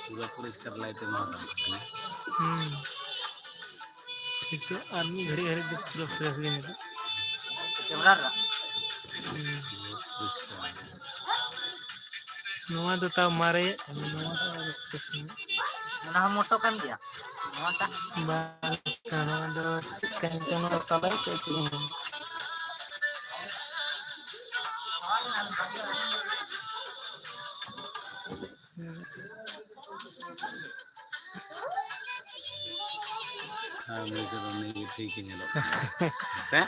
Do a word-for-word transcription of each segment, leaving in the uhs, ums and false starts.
ᱯᱩᱨᱟᱹ ᱯᱚᱨᱤᱥᱠᱟᱨ ᱞᱟᱭᱤᱴ ᱮᱢᱟ ᱠᱟᱱᱟ᱾ ᱦᱩᱸ᱾ ᱱᱤᱛᱚᱜ ᱟᱨ ᱢᱤᱫ ᱜᱷᱟᱹᱲᱤᱡ ᱦᱟᱹᱨᱤᱡ ᱫᱚ ᱯᱩᱨᱟᱹ ᱯᱷᱨᱮᱥ ᱜᱮ ᱧᱮᱞᱚᱜ᱾ ᱠᱮᱢᱨᱟ ᱨᱮ? ᱦᱩᱸ᱾ ᱱᱚᱣᱟ ᱫᱚ ᱛᱟᱣ ᱢᱟᱨᱮᱭᱟᱜ ᱠᱟᱱᱟ, ᱱᱚᱣᱟ ᱫᱚ ᱟᱨᱚ ᱯᱷᱨᱮᱥ ᱧᱚᱜ᱾ ᱚᱱᱟ ᱦᱚᱸ ᱢᱚᱴᱚ ᱠᱟᱱ ᱜᱮᱭᱟ? ᱱᱚᱣᱟᱴᱟᱜ? ᱵᱟᱝ, ᱱᱚᱣᱟ ᱫᱚ ᱪᱮᱫ ᱠᱟᱱ ᱪᱚᱝ, ᱱᱚᱣᱟ ᱛᱟᱞᱟ ᱨᱮ ᱪᱮᱫ ᱪᱚᱝ᱾ ᱟᱨ ᱱᱩᱭ ᱫᱚ ᱩᱱᱤ ᱜᱮ ᱴᱷᱤᱠ ᱜᱮ ᱧᱮᱞᱚᱜ ᱠᱟᱱᱟ᱾ ᱥᱮ?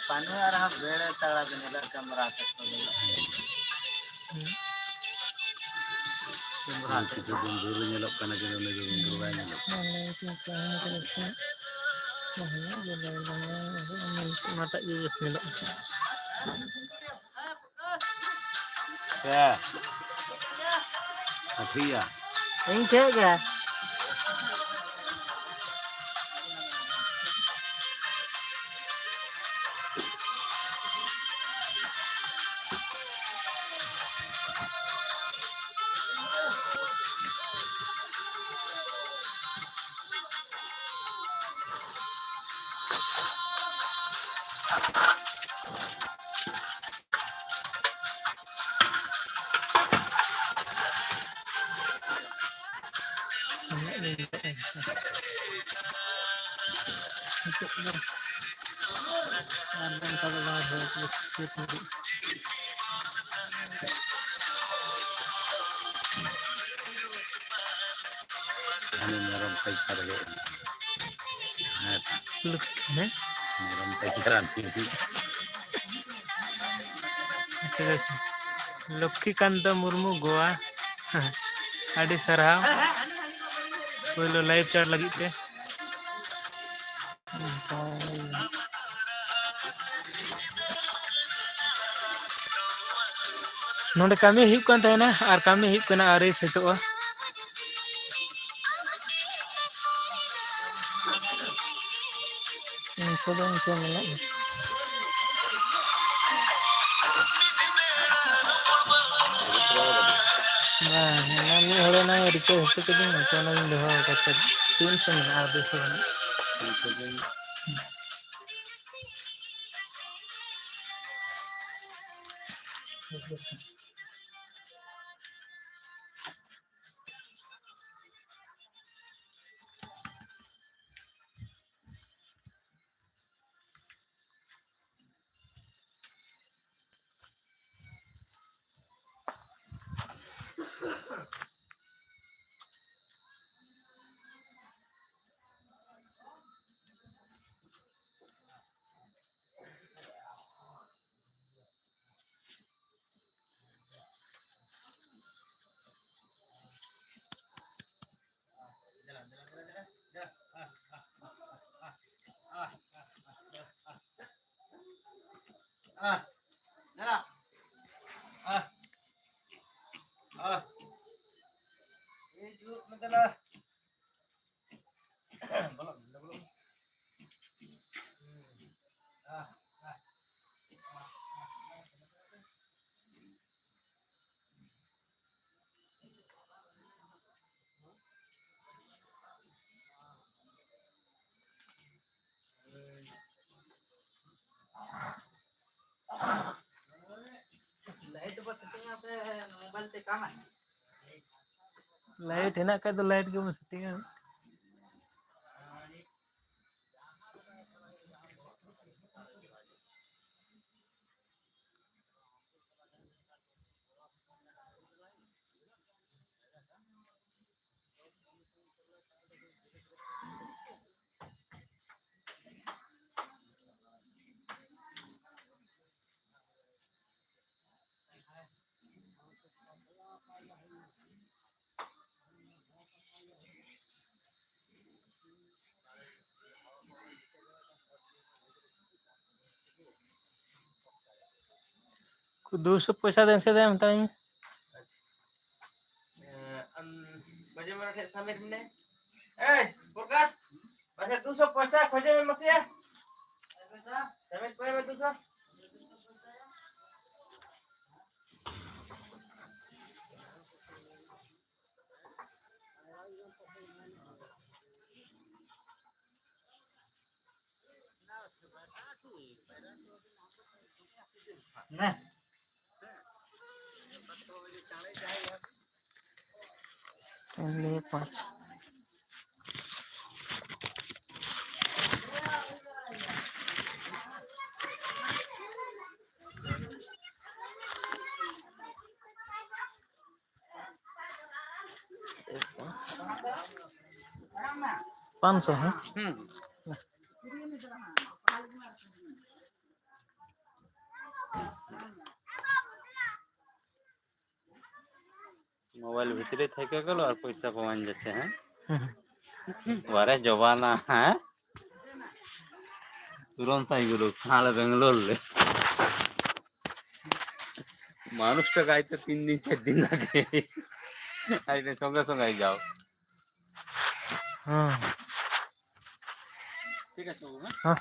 ᱯᱟᱱᱩ ᱟᱨ ᱦᱟᱸᱜ ᱵᱮᱲᱮ ᱛᱟᱲᱟ ᱫᱚ ᱧᱮᱞᱚᱜ ᱠᱟᱱ ᱨᱟᱛ ᱠᱚ ᱧᱮᱞᱚᱜ ᱠᱟᱱᱟ᱾ ᱠᱮᱢᱨᱟ ᱛᱮ᱾ ᱠᱤᱪᱷᱩ ᱫᱤᱱ ᱫᱷᱚᱨᱮ ᱧᱮᱞᱚᱜ ᱠᱟᱱᱟ, ᱠᱤᱱᱛᱩ ᱩᱱᱤ ᱫᱚ ᱩᱱ ᱫᱷᱚᱨᱮ ᱵᱟᱭ ᱧᱮᱞᱚᱜ ᱠᱟᱱᱟ᱾ ᱚᱱᱟᱴᱟᱜ ᱜᱮ ᱵᱮᱥ ᱧᱮᱞᱚᱜᱼᱟ᱾ ᱯᱮ᱾ ᱴᱷᱤᱠ ᱜᱮᱭᱟ᱾ ᱤᱧ ᱴᱷᱮᱡ ᱜᱮ᱾ ᱱᱤᱛᱚᱜ ᱫᱚ ᱟᱨ ᱚᱱᱠᱟ ᱫᱚ ᱵᱟᱝ ᱦᱩᱭᱩᱜ ᱠᱟᱱᱟ᱾ ᱦᱟᱱᱤ ᱢᱮᱨᱚᱢ ᱯᱟᱹᱭᱠᱟᱹᱨ ᱜᱮ᱾ ᱦᱮᱸ᱾ ᱞᱩᱠ-, ᱦᱮᱸ? ᱢᱮᱨᱚᱢ ᱯᱟᱹᱭᱠᱟᱹᱨ ᱟᱨ ᱪᱮᱫ? ᱟᱪᱪᱷᱟ, ᱵᱮᱥ᱾ ᱞᱚᱠᱠᱷᱤᱠᱟᱱᱛᱚ ᱢᱩᱨᱢᱩ, ᱜᱳᱣᱟ᱾ ᱟᱹᱰᱤ ᱥᱟᱨᱦᱟᱣ ᱯᱳᱭᱞᱳ live chat ᱞᱟᱹᱜᱤᱫ ᱛᱮ᱾ ᱱᱚᱰᱮ ᱠᱟᱹᱢᱤ ᱦᱩᱭᱩᱜ ᱠᱟᱱ ᱛᱟᱦᱮᱱᱟ ᱟᱨ ᱠᱟᱹᱢᱤ ᱦᱩᱭᱩᱜ ᱠᱟᱱᱟ, ᱟᱹᱣᱨᱤ ᱥᱟᱹᱛᱚᱜᱼᱟ᱾ ᱤᱧ ᱠᱚᱫᱚ ᱤᱱᱠᱟᱹ ᱢᱮᱱᱟᱜᱼᱟ᱾ ᱵᱟᱝ, ᱚᱱᱟ ᱢᱤᱫ ᱦᱚᱲ ᱚᱱᱟ ᱨᱤᱪᱟᱨᱡᱽ ᱦᱚᱪᱚ ᱠᱤᱫᱤᱧ, ᱛᱚ ᱚᱱᱟᱜᱤᱧ ᱫᱚᱦᱚ ᱟᱠᱟᱫ ᱛᱟᱦᱮᱸᱫ᱾ ᱛᱤᱱ ᱥᱮ ᱢᱮᱱᱟᱜᱼᱟ, ᱟᱨ ᱫᱩᱥᱚ ᱜᱟᱱ᱾ ᱞᱟᱭᱤᱴ ᱦᱮᱱᱟᱜ ᱠᱷᱟᱡ ᱫᱚ ᱞᱟᱭᱤᱴ ᱜᱮᱵᱚᱱ ᱥᱮᱴᱤᱝᱟ᱾ ᱫᱩᱥᱚ ᱯᱚᱭᱥᱟ ᱫᱮᱱ ᱥᱮ ᱫᱮᱱ ᱢᱮᱛᱟᱭ ᱢᱮ᱾ ᱮᱸ, ᱟᱢ ᱵᱟᱡᱮ ᱢᱟᱨᱟ ᱴᱷᱮᱡ ᱥᱟᱢᱤᱨ ᱢᱮᱱᱟᱭ᱾ ᱮᱭ, ᱯᱨᱚᱠᱟᱥ, ᱵᱟᱡᱮ ᱫᱩᱥᱚ ᱯᱚᱭᱥᱟ ᱠᱷᱚᱡᱮ ᱢᱮ ᱢᱟᱥᱮᱭᱟ᱾ ᱛᱤᱱ ᱫᱩᱭ ᱯᱟᱸᱪ᱾ ᱯᱟᱸᱪᱥᱚ, ᱦᱮᱸ? ᱦᱩᱸ᱾ মোবাইল ভিতরে থেকে গেল আর পয়সা কমান যাচ্ছে, হ্যাঁ? হুম। বারে জমানা, হ্যাঁ? তুরন্ত এইগুলো, তাহলে ব্যাঙ্গালোর লে। মানুষটা গাইতে তিন দিন, চার দিন লাগে। আইলে সঙ্গে সঙ্গে যাও। হুম। ঠিক আছে, বাবু, হ্যাঁ? হ্যাঁ।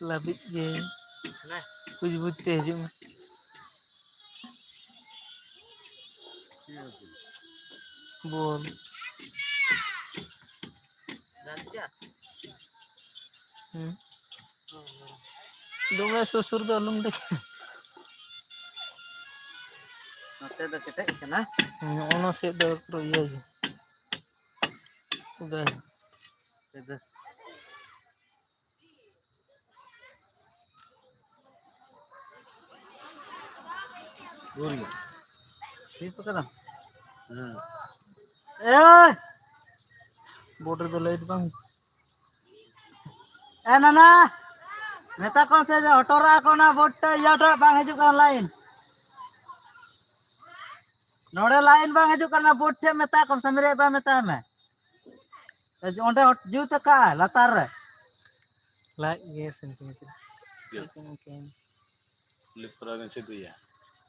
ᱞᱟᱹᱵᱤᱫ ᱜᱮ᱾ ᱦᱮᱸ᱾ ᱵᱩᱡᱽ ᱵᱩᱡᱽ ᱛᱮ ᱦᱤᱡᱩᱜ ᱢᱮ᱾ ᱵᱚᱞ᱾ ᱦᱩᱸ᱾ ᱫᱚᱢᱮ ᱥᱩᱨ ᱥᱩᱨ ᱫᱚ ᱟᱞᱚᱢ ᱫᱮᱠᱷᱟ᱾ ᱱᱚᱛᱮ ᱫᱚ ᱠᱮᱴᱮᱡ ᱠᱟᱱᱟ᱾ ᱦᱩᱸ, ᱚᱱᱟ ᱥᱮᱫ ᱫᱚ ᱯᱩᱨᱟᱹ ᱤᱭᱟᱹ ᱜᱮ᱾ ᱩᱫᱟᱹᱭ᱾ ᱥᱤᱫᱷᱟᱹ᱾ ᱵᱷᱳᱨ ᱜᱮ᱾ ᱴᱷᱤᱠ ᱠᱟᱫᱟᱢ? ᱦᱮᱸ᱾ ᱮᱭ! ᱵᱳᱨᱰ ᱨᱮᱫᱚ ᱞᱟᱭᱤᱴ ᱵᱟᱝ᱾ ᱮ ᱱᱟᱱᱟ! ᱢᱮᱛᱟ ᱠᱚᱢ ᱥᱮ ᱡᱮ ᱦᱚᱴᱚᱨᱟᱜ ᱠᱚ ᱚᱱᱟ ᱵᱳᱨᱰ ᱴᱷᱮᱡ, ᱤᱭᱟᱹ ᱴᱷᱮᱡ ᱵᱟᱝ ᱦᱤᱡᱩᱜ ᱠᱟᱱᱟ ᱞᱟᱭᱤᱱ᱾ ᱱᱚᱰᱮ ᱞᱟᱭᱤᱱ ᱵᱟᱝ ᱦᱤᱡᱩᱜ ᱠᱟᱱᱟ ᱵᱳᱨᱰ ᱴᱷᱮᱡ, ᱢᱮᱛᱟ ᱠᱚᱢ ᱥᱮ, ᱢᱮᱨᱮᱡ ᱵᱟᱝ ᱢᱮᱛᱟᱭ ᱢᱮ᱾ ᱚᱸᱰᱮ ᱦᱚᱴ-, ᱡᱩᱛ ᱟᱠᱟᱜᱼᱟ ᱞᱟᱛᱟᱨ ᱨᱮ᱾ ᱞᱟᱡ ᱜᱮ ᱥᱮᱱ ᱠᱟᱱᱟ ᱪᱮᱫ? ᱪᱮᱫ ᱠᱟᱱᱟ ᱠᱮᱱ? ᱠᱩᱞᱤ ᱯᱚᱨᱟ ᱵᱮᱱ ᱥᱤᱫᱷᱩᱭᱟ᱾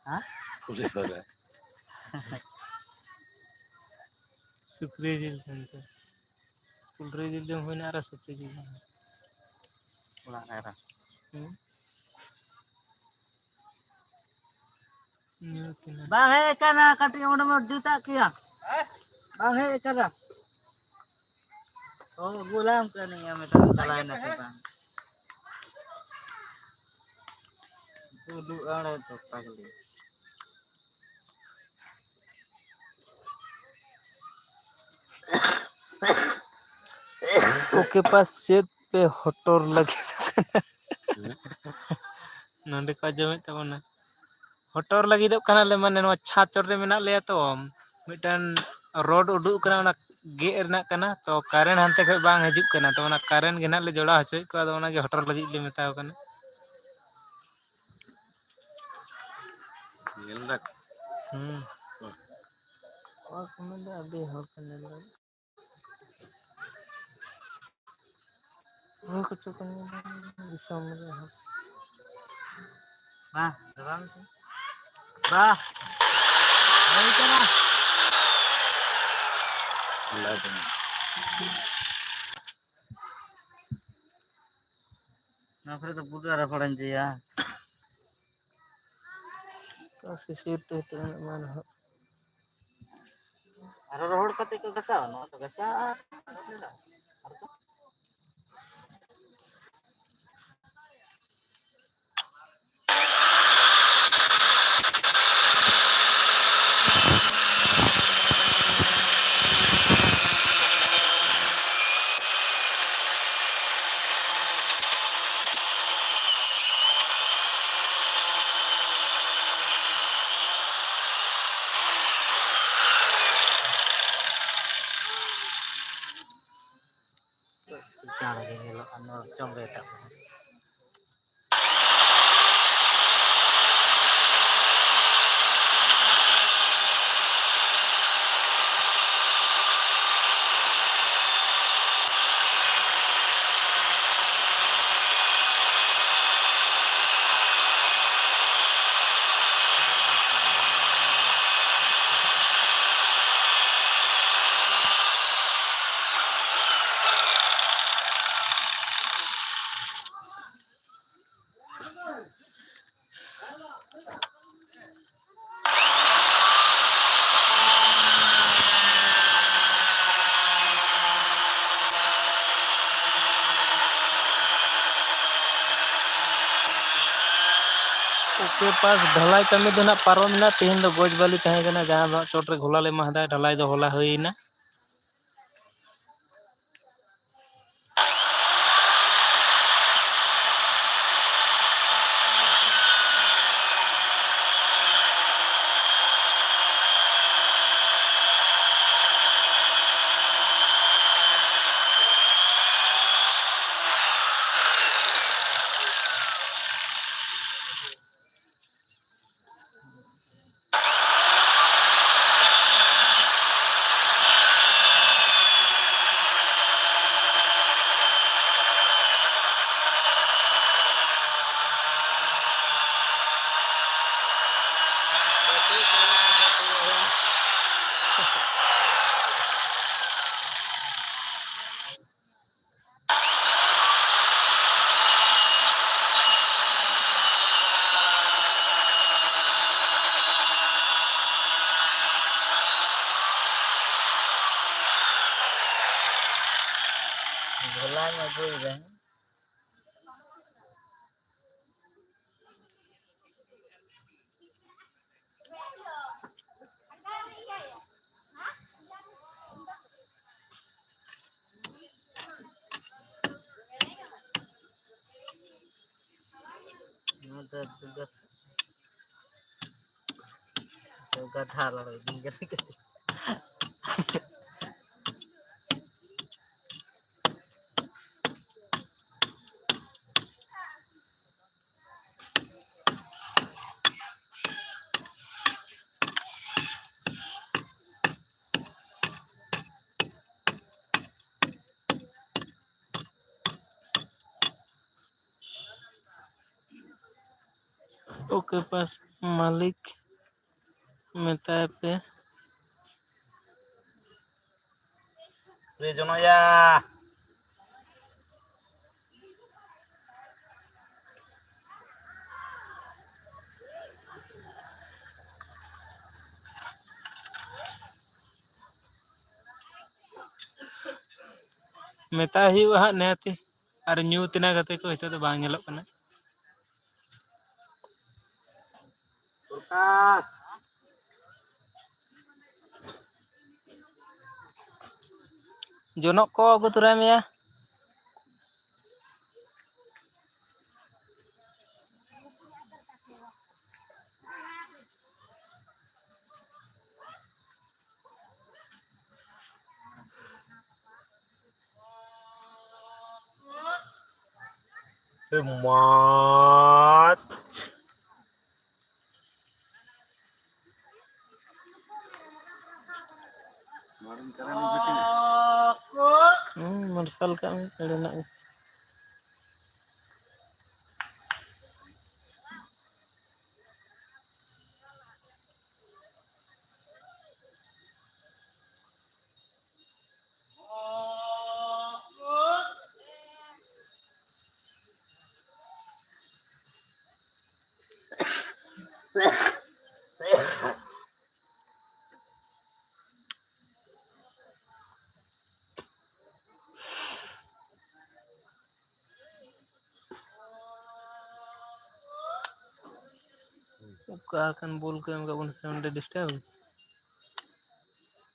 ᱦᱮᱸ? ᱠᱩᱞᱤ ᱯᱚᱨᱟ᱾ ᱥᱩᱠᱨᱤ ᱡᱤᱞ ᱠᱟᱱ ᱛᱮ᱾ ᱠᱩᱞᱨᱤ ᱡᱤᱞ ᱡᱚᱢ ᱦᱩᱭᱱᱟ ᱟᱨ ᱥᱩᱠᱨᱤ ᱡᱤᱞ ᱡᱚᱢ ᱦᱩᱭᱱᱟ᱾ ᱚᱲᱟᱜ ᱨᱮ ᱟᱨ᱾ ᱦᱩᱸ? ᱧᱩ ᱛᱤᱱᱟᱹᱜ? ᱵᱟᱝ ᱦᱮᱡ ᱟᱠᱟᱱᱟ, ᱠᱟᱹᱴᱤᱡ ᱚᱸᱰᱮ ᱢᱟ ᱡᱩᱛᱟᱜ ᱠᱮᱭᱟ᱾ ᱵᱟᱝ ᱦᱮᱡ ᱟᱠᱟᱱᱟ᱾ ᱚ, ᱜᱩᱞᱟᱢ ᱠᱟᱹᱱᱟᱹᱧ, ᱢᱮᱛᱟᱢ ᱪᱟᱞᱟᱣᱮᱱᱟ ᱥᱮ ᱵᱟᱝ? ᱩᱫᱩᱜ ᱟᱲᱮ ᱫᱚ ᱯᱟᱜᱽᱞᱤ᱾ ᱳᱠᱮ ᱯᱟᱥ ᱪᱮᱫ ᱯᱮ ᱦᱚᱴᱚᱨ ᱞᱟᱹᱜᱤᱫ ᱠᱟᱱᱟ? ᱱᱚᱸᱰᱮ ᱠᱚ ᱟᱸᱡᱚᱢᱮᱫ ᱛᱟᱵᱚᱱᱟ᱾ ᱦᱚᱴᱚᱨ ᱞᱟᱹᱜᱤᱫᱚᱜ ᱠᱟᱱᱟᱞᱮ, ᱢᱟᱱᱮ ᱱᱚᱣᱟ ᱪᱷᱟᱸᱫᱽ ᱪᱚᱴ ᱨᱮ ᱢᱮᱱᱟᱜ ᱞᱮᱭᱟ ᱛᱚ, ᱢᱤᱫᱴᱮᱱ ᱨᱚᱰ ᱩᱰᱩᱠ ᱠᱟᱱᱟ, ᱚᱱᱟ ᱜᱮᱫ ᱨᱮᱱᱟᱜ ᱠᱟᱱᱟ, ᱛᱚ ᱠᱟᱨᱮᱱᱴ ᱦᱟᱱᱛᱮ ᱠᱷᱚᱡ ᱵᱟᱝ ᱦᱤᱡᱩᱜ ᱠᱟᱱᱟ, ᱛᱚ ᱚᱱᱟ ᱠᱟᱨᱮᱱᱴ ᱜᱮ ᱱᱟᱦᱟᱜ ᱞᱮ ᱡᱚᱲᱟᱣ ᱦᱚᱪᱚᱭᱮᱫ ᱠᱚᱣᱟ, ᱟᱫᱚ ᱚᱱᱟᱜᱮ ᱦᱚᱴᱚᱨ ᱞᱟᱹᱜᱤᱫ ᱞᱮ ᱢᱮᱛᱟᱣ ᱠᱟᱱᱟ᱾ ᱧᱮᱞ ᱫᱟᱠᱚ? ᱦᱩᱸ᱾ ᱚᱲᱟᱜ ᱠᱷᱚᱱ ᱫᱚ ᱟᱹᱰᱤ ᱦᱚᱲ ᱠᱚ ᱧᱮᱞ ᱫᱟ᱾ ᱦᱚᱲ ᱠᱚ ᱪᱮᱫ ᱠᱚ ᱧᱮᱞ ᱫᱟ? ᱫᱤᱥᱚᱢ ᱨᱮ ᱦᱚᱲ᱾ ᱵᱟ, ᱵᱟ, ᱵᱟ᱾ ᱦᱩᱭ ᱠᱟᱱᱟ᱾ ᱱᱚᱣᱟ ᱠᱚᱨᱮ ᱫᱚ ᱵᱩᱴ ᱟᱨ ᱨᱚᱦᱚᱲ ᱮᱱ ᱡᱮᱭᱟ᱾ ᱚᱠᱟ ᱥᱤᱥᱤᱨ ᱛᱮ ᱛᱤᱱᱟᱹᱜ ᱮᱢ ᱢᱮᱱᱟ ᱦᱟᱸᱜ᱾ ᱟᱨᱚ ᱨᱚᱦᱚᱲ ᱠᱟᱛᱮ ᱠᱚ ᱜᱷᱟᱥᱟᱣᱟ, ᱱᱚᱣᱟ ᱫᱚ ᱜᱷᱟᱥᱟᱣ ᱟᱨ ᱟᱨ ᱫᱚ ᱪᱮᱛᱟᱱ ᱨᱮᱜᱮ ᱧᱮᱞᱚᱜᱼᱟ, ᱱᱚᱣᱟ ᱪᱚᱝ ᱨᱮ ᱮᱴᱟᱜ ᱠᱚ᱾ ᱩᱥᱠᱮ ᱯᱟᱥ ᱰᱷᱟᱞᱟᱭ ᱠᱟᱹᱢᱤ ᱫᱚ ᱱᱟᱜ ᱯᱟᱨᱚᱢ ᱮᱱᱟ᱾ ᱛᱮᱦᱮᱧ ᱫᱚ ᱜᱚᱡ ᱵᱟᱹᱞᱤ ᱛᱟᱦᱮᱸ ᱠᱟᱱᱟ, ᱡᱟᱦᱟᱸ ᱫᱚ ᱪᱚᱴ ᱨᱮ ᱜᱷᱚᱞᱟ ᱞᱮ ᱮᱢᱟ ᱦᱟᱫᱟ, ᱰᱷᱟᱞᱟᱭ ᱫᱚ ᱦᱚᱞᱟ ᱦᱩᱭ ᱮᱱᱟ᱾ ᱡᱷᱚᱞᱟᱧ ᱟᱹᱜᱩᱭᱮᱫᱟ᱾ ᱱᱚᱣᱟ ᱫᱚ ᱜᱟᱫᱷᱟ ᱞᱟᱲᱟ ᱤᱫᱤ ᱠᱟᱛᱮ᱾ ᱚᱠᱮ ᱯᱟᱥ ᱢᱟᱹᱞᱤᱠ ᱢᱮᱛᱟᱭ ᱯᱮ᱾ ᱨᱮ ᱡᱚᱱᱚᱭᱟ᱾ ᱢᱮᱛᱟᱭ ᱦᱩᱭᱩᱜᱼᱟ ᱦᱟᱸᱜ ᱱᱤᱦᱟᱹᱛᱤ᱾ ᱟᱨ ᱧᱩ ᱛᱤᱱᱟᱹᱜ ᱜᱟᱛᱮ ᱠᱚ ᱱᱤᱛᱚᱜ ᱫᱚ ᱵᱟᱝ ᱧᱮᱞᱚᱜ ᱠᱟᱱᱟ᱾ ᱡᱚᱱᱚᱜ ᱠᱚ ᱟᱹᱜᱩ ᱛᱚᱨᱟᱭ ᱢᱮᱭᱟ᱾ ᱮ ᱢᱟᱛ᱾ ᱦᱩᱸ, ᱢᱟᱨᱥᱟᱞ ᱠᱟᱜ ᱢᱮ, ᱚᱸᱰᱮᱱᱟᱜ ᱜᱮ᱾ ᱚᱠᱟ ᱠᱷᱟᱱ ᱵᱚᱞ ᱠᱚ ᱮᱢ ᱠᱟᱜ ᱵᱚᱱᱟ ᱥᱮ ᱚᱸᱰᱮ ᱰᱤᱥᱴᱟᱵᱽ᱾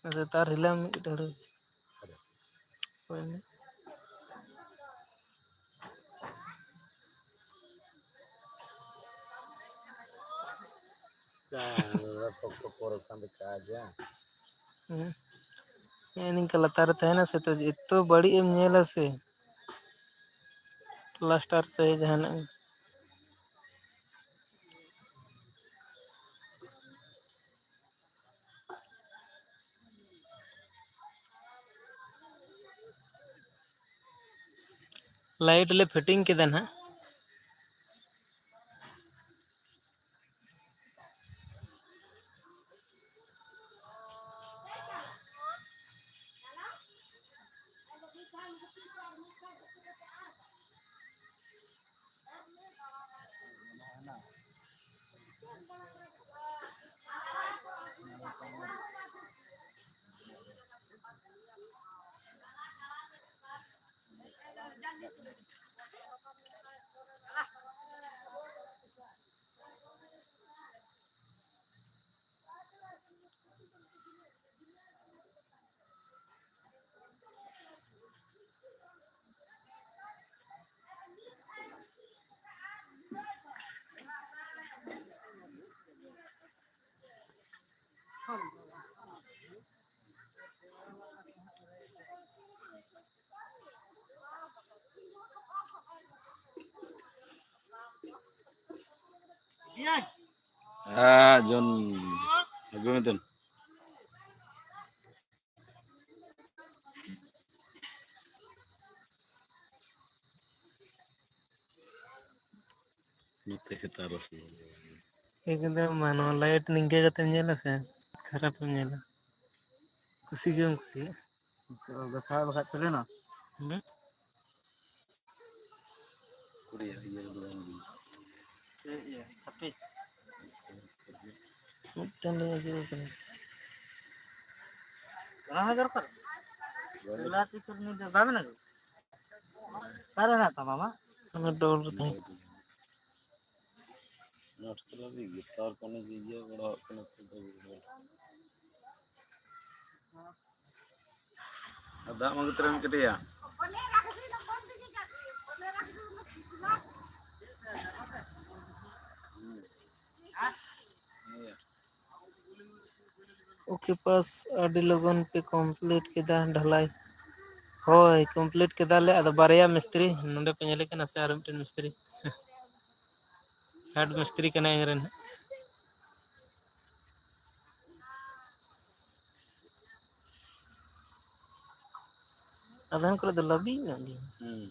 ᱟᱫᱚ ᱛᱟᱨ ᱦᱤᱞᱟᱹᱣ ᱢᱤᱫ ᱰᱷᱟᱹᱲᱩ᱾ ᱦᱳᱭ ᱢᱮ᱾ ᱦᱮᱸ᱾ ᱦᱮᱸ, ᱱᱤᱝᱠᱟ ᱞᱟᱛᱟᱨ ᱨᱮ ᱛᱟᱦᱮᱱᱟ ᱥᱮ, ᱛᱚ ᱮᱛᱚ ᱵᱟᱹᱲᱤᱡ ᱮᱢ ᱧᱮᱞᱟ ᱥᱮ᱾ ᱯᱞᱟᱥᱴᱟᱨ ᱥᱮ ᱡᱟᱦᱟᱱᱟᱜ᱾ ᱞᱟᱭᱤᱴ ᱞᱮ ᱯᱷᱤᱴᱤᱝ ᱠᱮᱫᱟ ᱱᱟᱦᱟᱜ᱾ ᱦᱮᱸ, ᱡᱚᱱ ᱟᱹᱜᱩᱭ ᱢᱮ ᱛᱚ᱾ ᱱᱚᱛᱮ ᱠᱷᱮᱛᱟ ᱨᱟᱹᱥᱤ᱾ ᱮᱠᱫᱚᱢ ᱢᱟ, ᱱᱚᱣᱟ ᱞᱟᱭᱤᱴ ᱱᱤᱝᱠᱟᱹ ᱠᱟᱛᱮᱢ ᱧᱮᱞᱟ ᱥᱮ, ᱠᱷᱟᱨᱟᱯ ᱮᱢ ᱧᱮᱞᱟ, ᱠᱩᱥᱤ ᱜᱮ ᱵᱟᱢ ᱠᱩᱥᱤᱭᱟᱜᱼᱟ᱾ ᱫᱟᱸᱥᱟᱭ ᱵᱟᱠᱷᱟᱡ ᱪᱟᱹᱞᱩᱭᱮᱱᱟ? ᱦᱩᱸ? ᱠᱩᱲᱤ ᱤᱭᱟᱹ ᱫᱚ ᱵᱟᱝ ᱜᱮ᱾ ᱪᱮᱫ ᱤᱭᱟᱹ? ᱪᱷᱟᱯᱤᱥ? ᱢᱤᱫᱴᱮᱱ ᱞᱤᱧ ᱟᱹᱜᱩ ᱟᱠᱟᱫᱟ᱾ ᱚᱱᱟ ᱦᱚᱸ ᱫᱚᱨᱠᱟᱨ? ᱵᱟᱹᱱᱩᱜ᱾ ᱵᱤᱞᱟᱹᱛᱤ ᱠᱩᱨᱢᱤ ᱫᱚ ᱵᱟᱵᱮᱱ ᱟᱹᱜᱩ? ᱚᱠᱟᱨᱮ ᱦᱮᱱᱟᱜ ᱛᱟᱢᱟ ᱢᱟ? ᱚᱱᱟ ᱰᱚᱞ ᱨᱮ ᱛᱟᱦᱮᱸ᱾ ᱱᱚᱴ ᱠᱚᱨᱮ ᱜᱤᱛᱟᱨ ᱠᱚ ᱚᱱᱮ ᱡᱮ ᱤᱭᱟᱹ ᱵᱟᱲᱟ ᱠᱟᱱᱟ ᱠᱚ᱾ ᱟᱨ ᱫᱟᱜ ᱢᱟᱹᱜᱩ ᱛᱟᱨᱟ ᱵᱤᱱ ᱠᱟᱹᱴᱤᱡᱟ᱾ ᱳᱠᱮ ᱯᱟᱥ, ᱟᱹᱰᱤ ᱞᱚᱜᱚᱱ ᱯᱮ ᱠᱚᱢᱯᱞᱤᱴ ᱠᱮᱫᱟ ᱰᱷᱟᱞᱟᱭ᱾ ᱦᱳᱭ, ᱠᱚᱢᱯᱞᱤᱴ ᱠᱮᱫᱟᱞᱮ᱾ ᱟᱫᱚ ᱵᱟᱨᱭᱟ ᱢᱤᱥᱛᱨᱤ ᱱᱚᱰᱮ ᱯᱮ ᱧᱮᱞᱮ ᱠᱟᱱᱟ ᱥᱮ, ᱟᱨ ᱢᱤᱫᱴᱮᱱ ᱢᱤᱥᱛᱨᱤ, ᱦᱮᱰ ᱢᱤᱥᱛᱨᱤ ᱠᱟᱱᱟᱭ ᱤᱧ ᱨᱮᱱ ᱦᱟᱸᱜ᱾ ᱟᱫᱷᱟᱱ ᱠᱚᱨᱮ ᱫᱚ ᱞᱟᱹᱵᱤᱫ ᱧᱚᱜ ᱜᱮᱭᱟ᱾ ᱦᱩᱸ᱾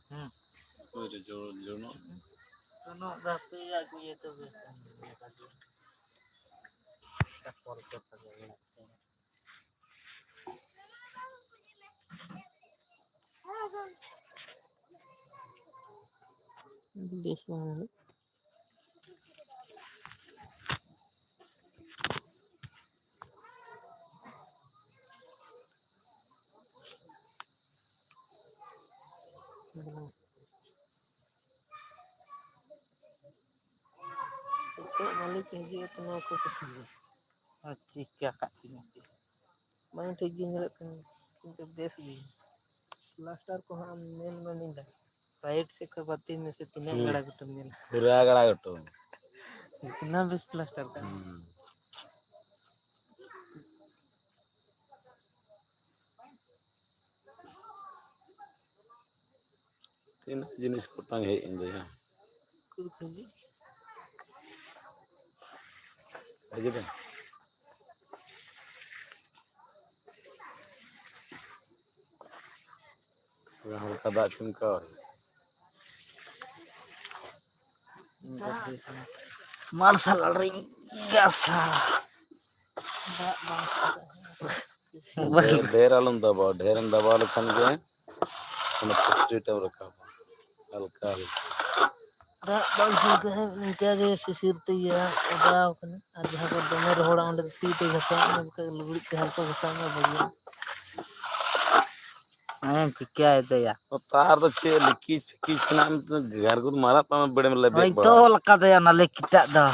ᱦᱩᱸ᱾ ᱚᱠᱚᱭ ᱨᱮ ᱡᱚ-, ᱡᱚᱱᱚᱜ? ᱡᱚᱱᱚᱜ ᱫᱚ ᱦᱟᱯᱮ ᱟᱹᱜᱩᱭᱟ ᱛᱚᱵᱮ᱾ ᱵᱮᱥ ᱵᱟᱝ ᱦᱩᱭᱩᱜ᱾ ᱱᱤᱛᱚᱜ ᱢᱟᱹᱞᱤᱠ ᱦᱤᱡᱩᱜ ᱟᱛᱚ, ᱱᱚᱣᱟ ᱠᱚ ᱠᱩᱥᱤᱭᱟᱜᱼᱟ᱾ ᱟᱨ ᱪᱤᱠᱟ ᱠᱟᱜ ᱛᱤᱧᱟ ᱯᱮ? ᱵᱟᱝ ᱴᱷᱤᱠ ᱜᱮ ᱧᱮᱞᱚᱜ ᱠᱟᱱᱟ, ᱠᱤᱱᱛᱩ ᱵᱮᱥ ᱜᱮ᱾ ᱯᱞᱟᱥᱴᱟᱨ ᱠᱚᱦᱚᱸ ᱟᱢ ᱧᱮᱞ ᱢᱮ ᱢᱤᱫ ᱫᱷᱟᱣ᱾ ᱥᱟᱭᱤᱰ ᱥᱮᱫ ᱠᱷᱚᱱ ᱵᱟᱹᱛᱤ ᱢᱮᱥᱮ ᱛᱤᱱᱟᱹᱜ ᱦᱩᱸ᱾ ᱜᱟᱲᱟ ᱜᱷᱩᱴᱩᱢ ᱧᱮᱞᱟ᱾ ᱯᱩᱨᱟ ᱜᱟᱲᱟ ᱜᱷᱩᱴᱩ᱾ ᱛᱤᱱᱟᱹᱜ ᱵᱮᱥ ᱯᱞᱟᱥᱴᱟᱨ ᱠᱟᱜᱼᱟ᱾ ᱦᱩᱸ᱾ ᱛᱤᱱᱟᱹᱜ ᱡᱤᱱᱤᱥ ᱠᱚᱴᱟᱝ ᱦᱮᱡ ᱮᱱ ᱫᱚᱭᱟ᱾ ᱩᱠᱩᱨ ᱠᱷᱟᱹᱞᱤ᱾ ᱦᱤᱡᱩᱜ ᱢᱮ᱾ ᱦᱟᱞᱠᱟ ᱫᱟᱜ ᱪᱷᱤᱢᱠᱟᱣ᱾ ᱢᱟᱨᱥᱟᱞ ᱨᱤᱧ ᱜᱟᱥᱟ᱾ ᱫᱟᱜ ᱵᱟᱝ ᱥᱟᱵᱟᱜ ᱠᱟᱱᱟ᱾ ᱰᱷᱮᱨ, ᱰᱷᱮᱨ ᱟᱞᱚᱢ ᱫᱟᱵᱟᱣᱟ, ᱰᱷᱮᱨ ᱮᱢ ᱫᱟᱵᱟᱣ ᱞᱮᱠᱷᱟᱱ ᱜᱮ ᱚᱱᱟ ᱯᱩᱥᱴᱤ ᱴᱟᱜ ᱨᱟᱠᱟᱵᱟ᱾ ᱦᱟᱞᱠᱟ, ᱦᱟᱞᱠᱟ᱾ ᱫᱟᱜ ᱵᱟᱝ ᱥᱩᱨ ᱨᱮᱦᱚᱸ ᱱᱤᱝᱠᱟ ᱜᱮ ᱥᱤᱥᱤᱨ ᱛᱮ ᱤᱭᱟᱹ ᱚᱫᱟᱣ ᱠᱟᱱᱟ᱾ ᱟᱨ ᱡᱟᱦᱟᱸ ᱠᱚ ᱫᱚᱢᱮ ᱨᱚᱦᱚᱲᱟ, ᱚᱸᱰᱮ ᱫᱚ ᱛᱤ ᱛᱮ ᱜᱷᱟᱥᱟᱣ ᱢᱮ, ᱵᱟᱠᱷᱟᱡ ᱞᱩᱜᱽᱲᱤᱡ ᱛᱮ ᱦᱟᱞᱠᱟ ᱜᱷᱟᱥᱟᱣ ᱢᱮ, ᱵᱷᱟᱹᱜᱤᱜᱼᱟ᱾ ᱦᱮᱸ, ᱪᱤᱠᱟᱹᱭ ᱛᱟᱭᱟ? ᱛᱟᱨ ᱫᱚ ᱪᱮᱫ ᱞᱤᱠᱤᱡ ᱯᱷᱤᱠᱤᱡ ᱠᱟᱱᱟ, ᱟᱢ ᱫᱚ ᱜᱷᱟᱨᱜᱩᱨ ᱢᱟᱨᱟᱜ ᱯᱟᱢ ᱵᱮᱲᱮᱢ ᱞᱮᱵᱮᱫ ᱦᱳᱭ, ᱵᱟᱲᱟ᱾ ᱛᱚᱞ ᱠᱟᱫᱟᱭᱟ ᱚᱱᱟ ᱞᱤᱠᱤᱡ ᱴᱟᱜ ᱫᱚ᱾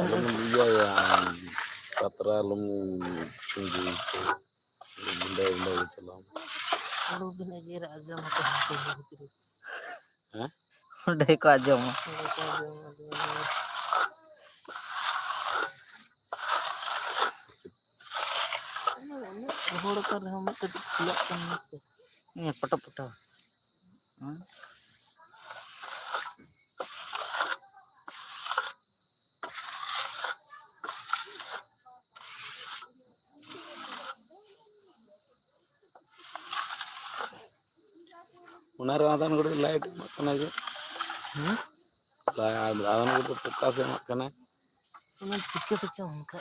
ᱟᱞᱚᱢ ᱤᱭᱟᱹᱭᱟ, ᱯᱟᱛᱨᱟ ᱟᱞᱚᱢ ᱪᱷᱩᱸᱫᱩᱭ᱾ ᱜᱩᱸᱰᱟᱹ ᱜᱩᱸᱰᱟᱹ ᱜᱮ ᱪᱟᱞᱟᱣ᱾ ᱟᱞᱚᱵᱤᱱ ᱮᱜᱮᱨᱟ, ᱟᱸᱡᱚᱢ ᱟᱠᱚ ᱦᱟᱱᱛᱮ ᱵᱷᱤᱛᱨᱤ᱾ ᱦᱮᱸ? ᱚᱸᱰᱮ ᱠᱚ ᱟᱸᱡᱚᱢᱟ᱾ ᱚᱸᱰᱮ ᱠᱚ ᱟᱸᱡᱚᱢᱟ, ᱟᱸᱡᱚᱢᱟ᱾ ᱩᱱᱟᱹᱜ ᱨᱚᱦᱚᱲ ᱟᱠᱟᱱ ᱨᱮᱦᱚᱸ ᱢᱤᱫ ᱠᱟᱹᱴᱤᱡ ᱯᱷᱩᱞᱟᱹᱜ ᱠᱟᱱ ᱜᱮᱭᱟ ᱥᱮ᱾ ᱦᱮᱸ, ᱯᱚᱴᱚ ᱯᱚᱴᱚ᱾ ᱦᱮᱸ? ᱚᱱᱟᱨᱮ ᱟᱫᱷᱟᱱ ᱜᱷᱟᱹᱲᱤᱡ ᱞᱟᱭᱤᱴ ᱮᱢᱟᱜ ᱠᱟᱱᱟ ᱡᱮ᱾ ᱦᱮᱸ? ᱞᱟ-, ᱟᱫᱷᱟᱱ ᱜᱷᱟᱹᱲᱤᱡ ᱫᱚ ᱯᱷᱳᱠᱟᱥ ᱮ ᱮᱢᱟᱜ ᱠᱟᱱᱟ᱾ ᱚᱱᱟ ᱪᱤᱠᱟᱹ ᱛᱮᱪᱚ ᱚᱱᱠᱟ᱾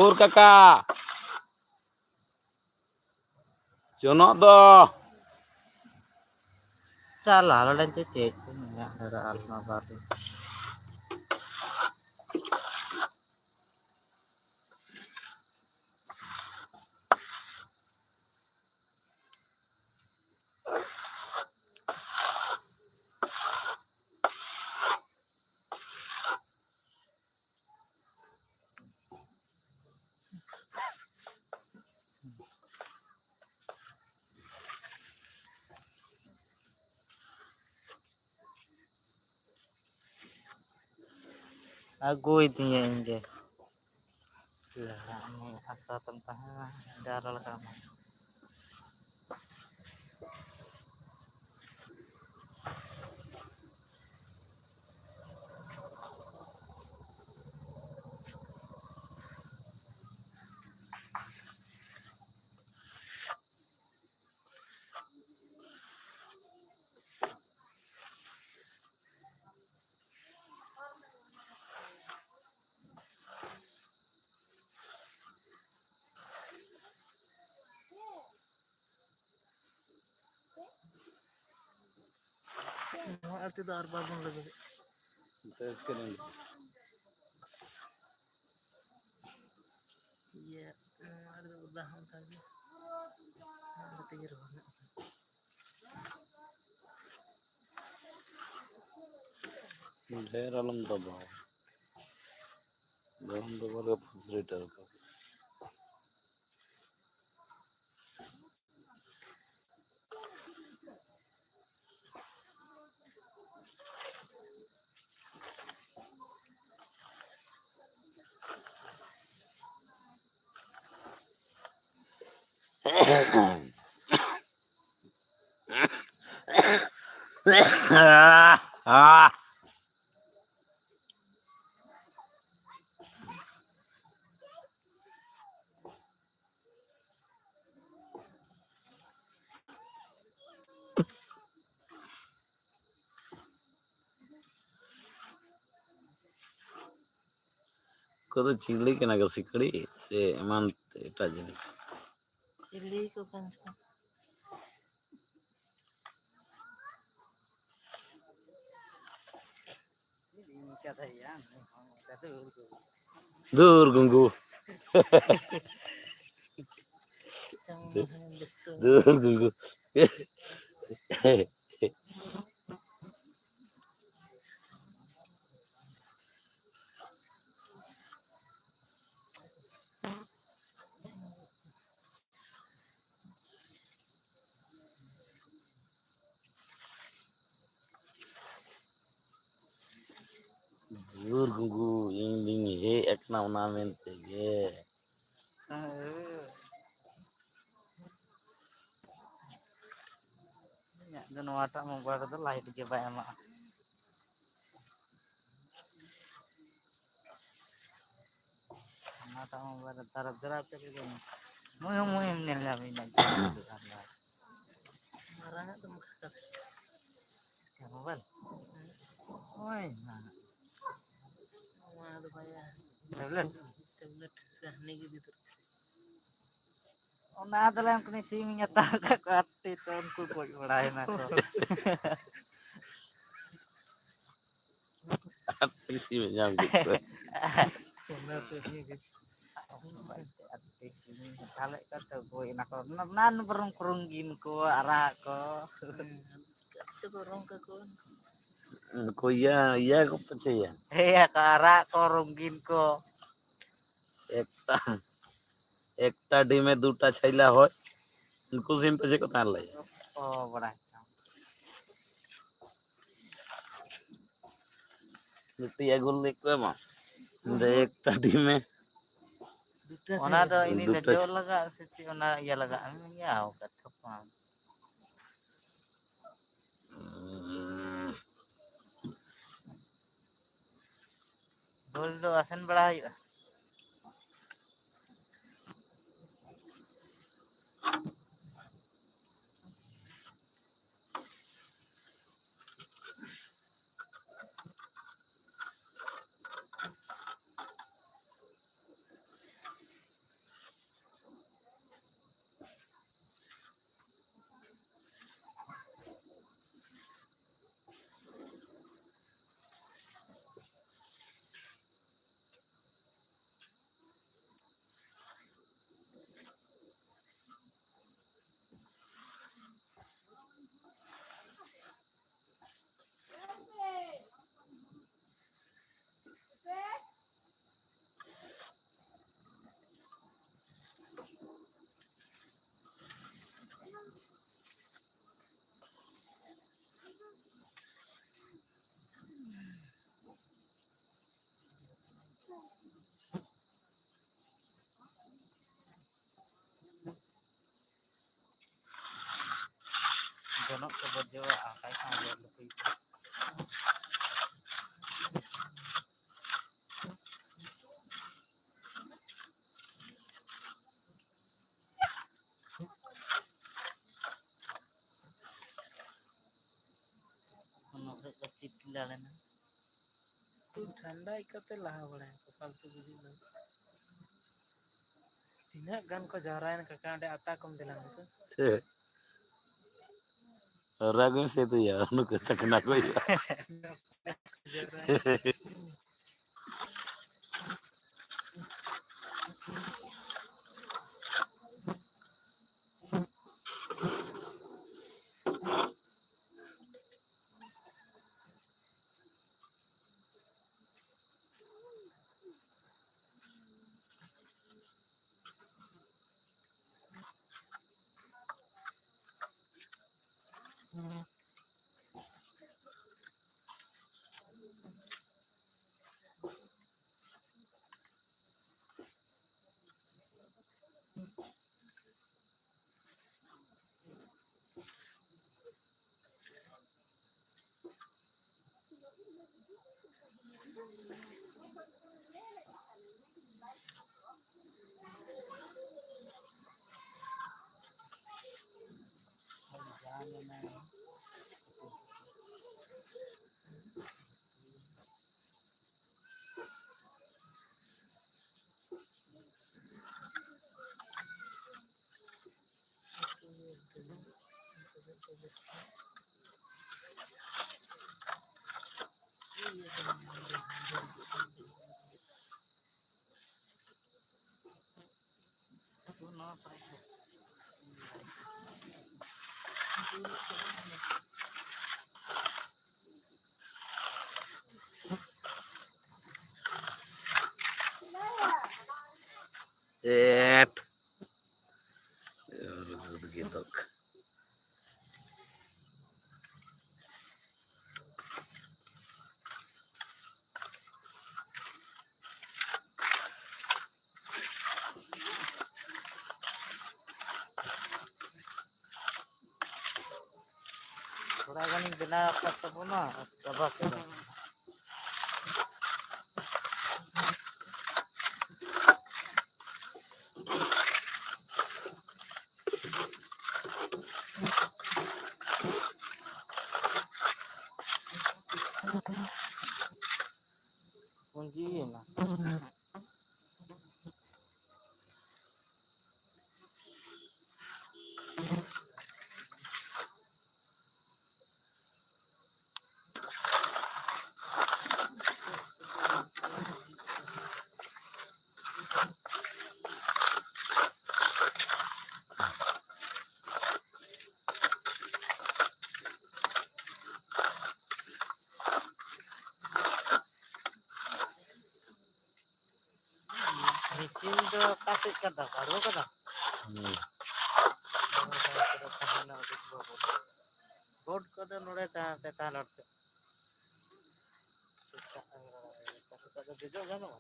ᱩᱨ ᱠᱟᱠᱟ᱾ ᱡᱚᱱᱚᱜ ᱫᱚ᱾ ᱪᱟᱞᱟᱣ ᱞᱮᱱ ᱪᱚ ᱪᱮᱫ ᱪᱚ ᱢᱮᱱᱟᱜ ᱞᱮᱫᱟ ᱟᱞᱢᱟ ᱵᱟᱨ ᱨᱮ᱾ ᱟᱹᱜᱩᱭ ᱛᱤᱧᱟᱹ ᱤᱧ ᱜᱮ᱾ ᱞᱟᱦᱟ ᱩᱱᱤ ᱟᱥᱟ ᱛᱟᱢ ᱛᱟᱦᱮᱸ ᱞᱮᱱᱟ, ᱡᱟᱣᱨᱟ ᱞᱮᱠᱟ ᱢᱟ᱾ ᱱᱚᱣᱟ ᱟᱹᱛᱩ ᱫᱚ ᱟᱨ ᱵᱟᱵᱚᱱ ᱞᱟᱹᱜᱤᱫ᱾ ᱤᱭᱟᱹ, ᱱᱚᱣᱟ ᱨᱮᱫᱚ ᱚᱫᱟ ᱦᱚᱸ ᱚᱱᱠᱟ ᱜᱮ᱾ ᱚᱱᱟ ᱛᱮᱜᱮ ᱨᱚᱦᱚᱲ ᱧᱚᱜ ᱠᱟᱱᱟ᱾ ᱰᱷᱮᱨ ᱟᱞᱚᱢ ᱫᱟᱵᱟᱣᱟ᱾ ᱫᱚᱢᱮᱢ ᱫᱟᱵᱟᱣ ᱞᱮᱠᱷᱟᱱ ᱯᱷᱩᱥᱨᱤ ᱴᱟᱨᱠᱟ᱾ ᱩᱱᱠᱩ ᱫᱚ ᱪᱤᱞᱤ ᱠᱟᱱᱟ ᱠᱚ, ᱥᱤᱠᱲᱤᱡ ᱥᱮ ᱮᱢᱟᱱ ᱮᱴᱟᱜ ᱡᱤᱱᱤᱥ? ᱪᱤᱞᱤ ᱠᱚ ᱠᱟᱱ ᱪᱚ᱾ ᱫᱩᱨ ᱜᱩᱝᱜᱩ᱾ ᱫᱩᱨ ᱜᱩᱝᱜᱩ᱾ ᱫᱩᱨ ᱜᱩᱝᱜᱩ᱾ ᱚᱱᱟ ᱢᱮᱱ ᱛᱮᱜᱮ᱾ ᱦᱮᱸ᱾ ᱤᱧᱟᱹᱜ ᱫᱚ ᱱᱚᱣᱟᱴᱟᱜ ᱢᱳᱵᱟᱭᱤᱞ ᱨᱮᱫᱚ ᱞᱟᱭᱤᱴ ᱜᱮ ᱵᱟᱭ ᱮᱢᱟᱜᱼᱟ᱾ ᱚᱱᱟᱴᱟᱜ ᱢᱳᱵᱟᱭᱤᱞ ᱨᱮ ᱫᱟᱨᱟ ᱫᱟᱨᱟ ᱛᱮᱜᱮ ᱢᱩᱭ ᱦᱚᱸ ᱢᱩᱭ ᱮᱢ ᱧᱮᱞ ᱧᱟᱢᱮᱧᱟ᱾ ᱢᱟᱨᱟᱝ ᱟᱜ ᱫᱚ ᱢᱳᱵᱟᱭᱤᱞ? ᱳᱭ ᱱᱟ᱾ ᱱᱚᱣᱟ ᱫᱚ ᱵᱟᱭᱟ᱾ ᱴᱮᱵᱞᱮᱴ? ᱴᱮᱵᱞᱮᱴ ᱥᱮ ᱦᱟᱹᱱᱤ ᱜᱮ ᱵᱷᱤᱛᱨᱤ᱾ ᱚᱱᱟ ᱫᱚᱞᱮ ᱩᱱᱠᱩ ᱥᱤᱢᱤᱧ ᱦᱟᱛᱟᱣ ᱟᱠᱟᱫ ᱠᱚᱣᱟ, ᱟᱴᱴᱤ ᱛᱚ ᱩᱱᱠᱩ ᱜᱚᱡ ᱵᱟᱲᱟᱭᱮᱱᱟ ᱠᱚ᱾ ᱟᱴᱴᱤ ᱥᱤᱢᱮ ᱧᱟᱢ ᱠᱮᱫ ᱠᱚᱣᱟ᱾ ᱚᱱᱟᱛᱮ ᱩᱱᱤ ᱜᱮ ᱟᱴᱴᱤ ᱥᱤᱢᱤᱧ ᱦᱟᱛᱟᱣ ᱞᱮᱫ ᱠᱚᱣᱟ ᱛᱚ ᱜᱚᱡ ᱮᱱᱟ ᱠᱚ᱾ ᱚᱱᱟ, ᱚᱱᱟ ᱵᱚᱨᱚᱝ ᱠᱚ ᱨᱚᱝᱜᱤᱱ ᱠᱚ, ᱟᱨᱟᱜ ᱠᱚ᱾ ᱦᱮᱸ, ᱪᱤᱠᱟᱹ ᱛᱮᱠᱚ ᱨᱚᱝ ᱠᱟᱠᱚᱣᱟ? ᱩᱱᱠᱩ ᱤᱭᱟᱹ, ᱤᱭᱟᱹ ᱠᱚ ᱯᱟᱪᱮᱭᱟ᱾ ᱦᱮᱸ, ᱟᱨᱟᱜ ᱠᱚ, ᱨᱚᱝᱜᱤᱱ ᱠᱚ᱾ ᱮᱠᱴᱟ, ᱮᱠᱴᱟ ᱰᱤᱢᱮ ᱫᱩᱴᱟ ᱪᱷᱟᱭᱞᱟ ᱦᱚᱭ᱾ ᱩᱱᱠᱩ ᱥᱤᱢ ᱯᱟᱪᱮ ᱠᱚ ᱛᱟᱦᱮᱸ ᱞᱮᱭᱟ᱾ ᱚ, ᱵᱟᱲᱟᱭ ᱠᱟᱱ᱾ ᱢᱤᱫᱴᱤᱡ ᱟᱹᱜᱩ ᱞᱮᱫ ᱠᱚᱣᱟ ᱢᱟ᱾ ᱚᱸᱰᱮ ᱮᱠᱴᱟ ᱰᱤᱢᱮ᱾ ᱚᱱᱟ ᱫᱚ ᱤᱱᱤ ᱫᱚ ᱫᱩᱴᱟ ᱡᱚ ᱪᱷᱟ- ᱞᱟᱜᱟᱜ ᱥᱮ ᱪᱮᱫ? ᱚᱱᱟ ᱤᱭᱟᱹ ᱞᱟᱜᱟᱜ, ᱤᱭᱟᱹ ᱠᱟᱛᱷᱟ ᱠᱚ᱾ ᱩᱸ᱾ ᱫᱳᱞ ᱫᱚ ᱟᱥᱮᱱ ᱵᱟᱲᱟ ᱦᱩᱭᱩᱜᱼᱟ᱾ ᱵᱚᱡᱚᱜᱼᱟ, ᱠᱷᱟᱡ ᱠᱷᱟᱱ ᱵᱚᱡᱚᱜ ᱞᱩᱠᱩᱭ ᱠᱚ᱾ ᱚᱱᱟ ᱠᱷᱚᱡ ᱫᱚ ᱪᱮᱫ ᱞᱮᱱᱟ? ᱴᱷᱟᱱᱰᱟ ᱤᱠᱟᱹᱛᱮ ᱞᱟᱦᱟ ᱵᱟᱲᱟᱭᱟ ᱠᱚ, ᱯᱷᱟᱞᱛᱩ ᱵᱩᱡᱩᱜ ᱠᱟᱱᱟ᱾ ᱛᱤᱱᱟᱹᱜ ᱜᱟᱱ ᱠᱚ ᱡᱟᱣᱨᱟᱭᱮᱱ ᱠᱟᱠᱟ, ᱚᱸᱰᱮ ᱟᱛᱟ ᱠᱚᱢ ᱫᱮᱞᱟ ᱢᱮᱥᱮ᱾ ᱪᱮᱫ? ᱨᱟᱜᱽ ᱢᱮᱥᱮ ᱛᱚᱭᱟ, ᱱᱩᱠᱩ ᱪᱟᱠᱷᱱᱟ ᱠᱚ ᱦᱩᱭᱩᱜᱼᱟ᱾ ᱡᱟᱣᱨᱟᱭᱮᱱ᱾ ᱮᱴ᱾ ᱨᱩᱫ ᱜᱮᱫᱚᱜ᱾ ᱜᱟᱱᱤᱧ ᱵᱮᱱᱟᱣ ᱟᱠᱟᱫ ᱛᱟᱵᱚᱱᱟ, ᱪᱟᱵᱟ ᱠᱮᱫᱟ᱾ ᱯᱩᱸᱡᱤᱭᱮᱱᱟ᱾ ᱢᱮᱥᱤᱱ ᱫᱚ ᱚᱠᱟ ᱥᱮᱫ ᱠᱟᱫᱟ? ᱵᱟᱹᱱᱩᱜ ᱠᱟᱫᱟ? ᱦᱩᱸ᱾ ᱵᱳᱨᱰ ᱠᱚᱫᱚ ᱱᱚᱰᱮ ᱛᱟᱦᱮᱸ, ᱪᱮᱛᱟᱱ ᱦᱚᱲ ᱥᱮᱫ᱾ ᱥᱮᱛᱟᱜ ᱫᱚ ᱫᱮᱡᱚᱜ ᱜᱟᱱᱚᱜᱼᱟ?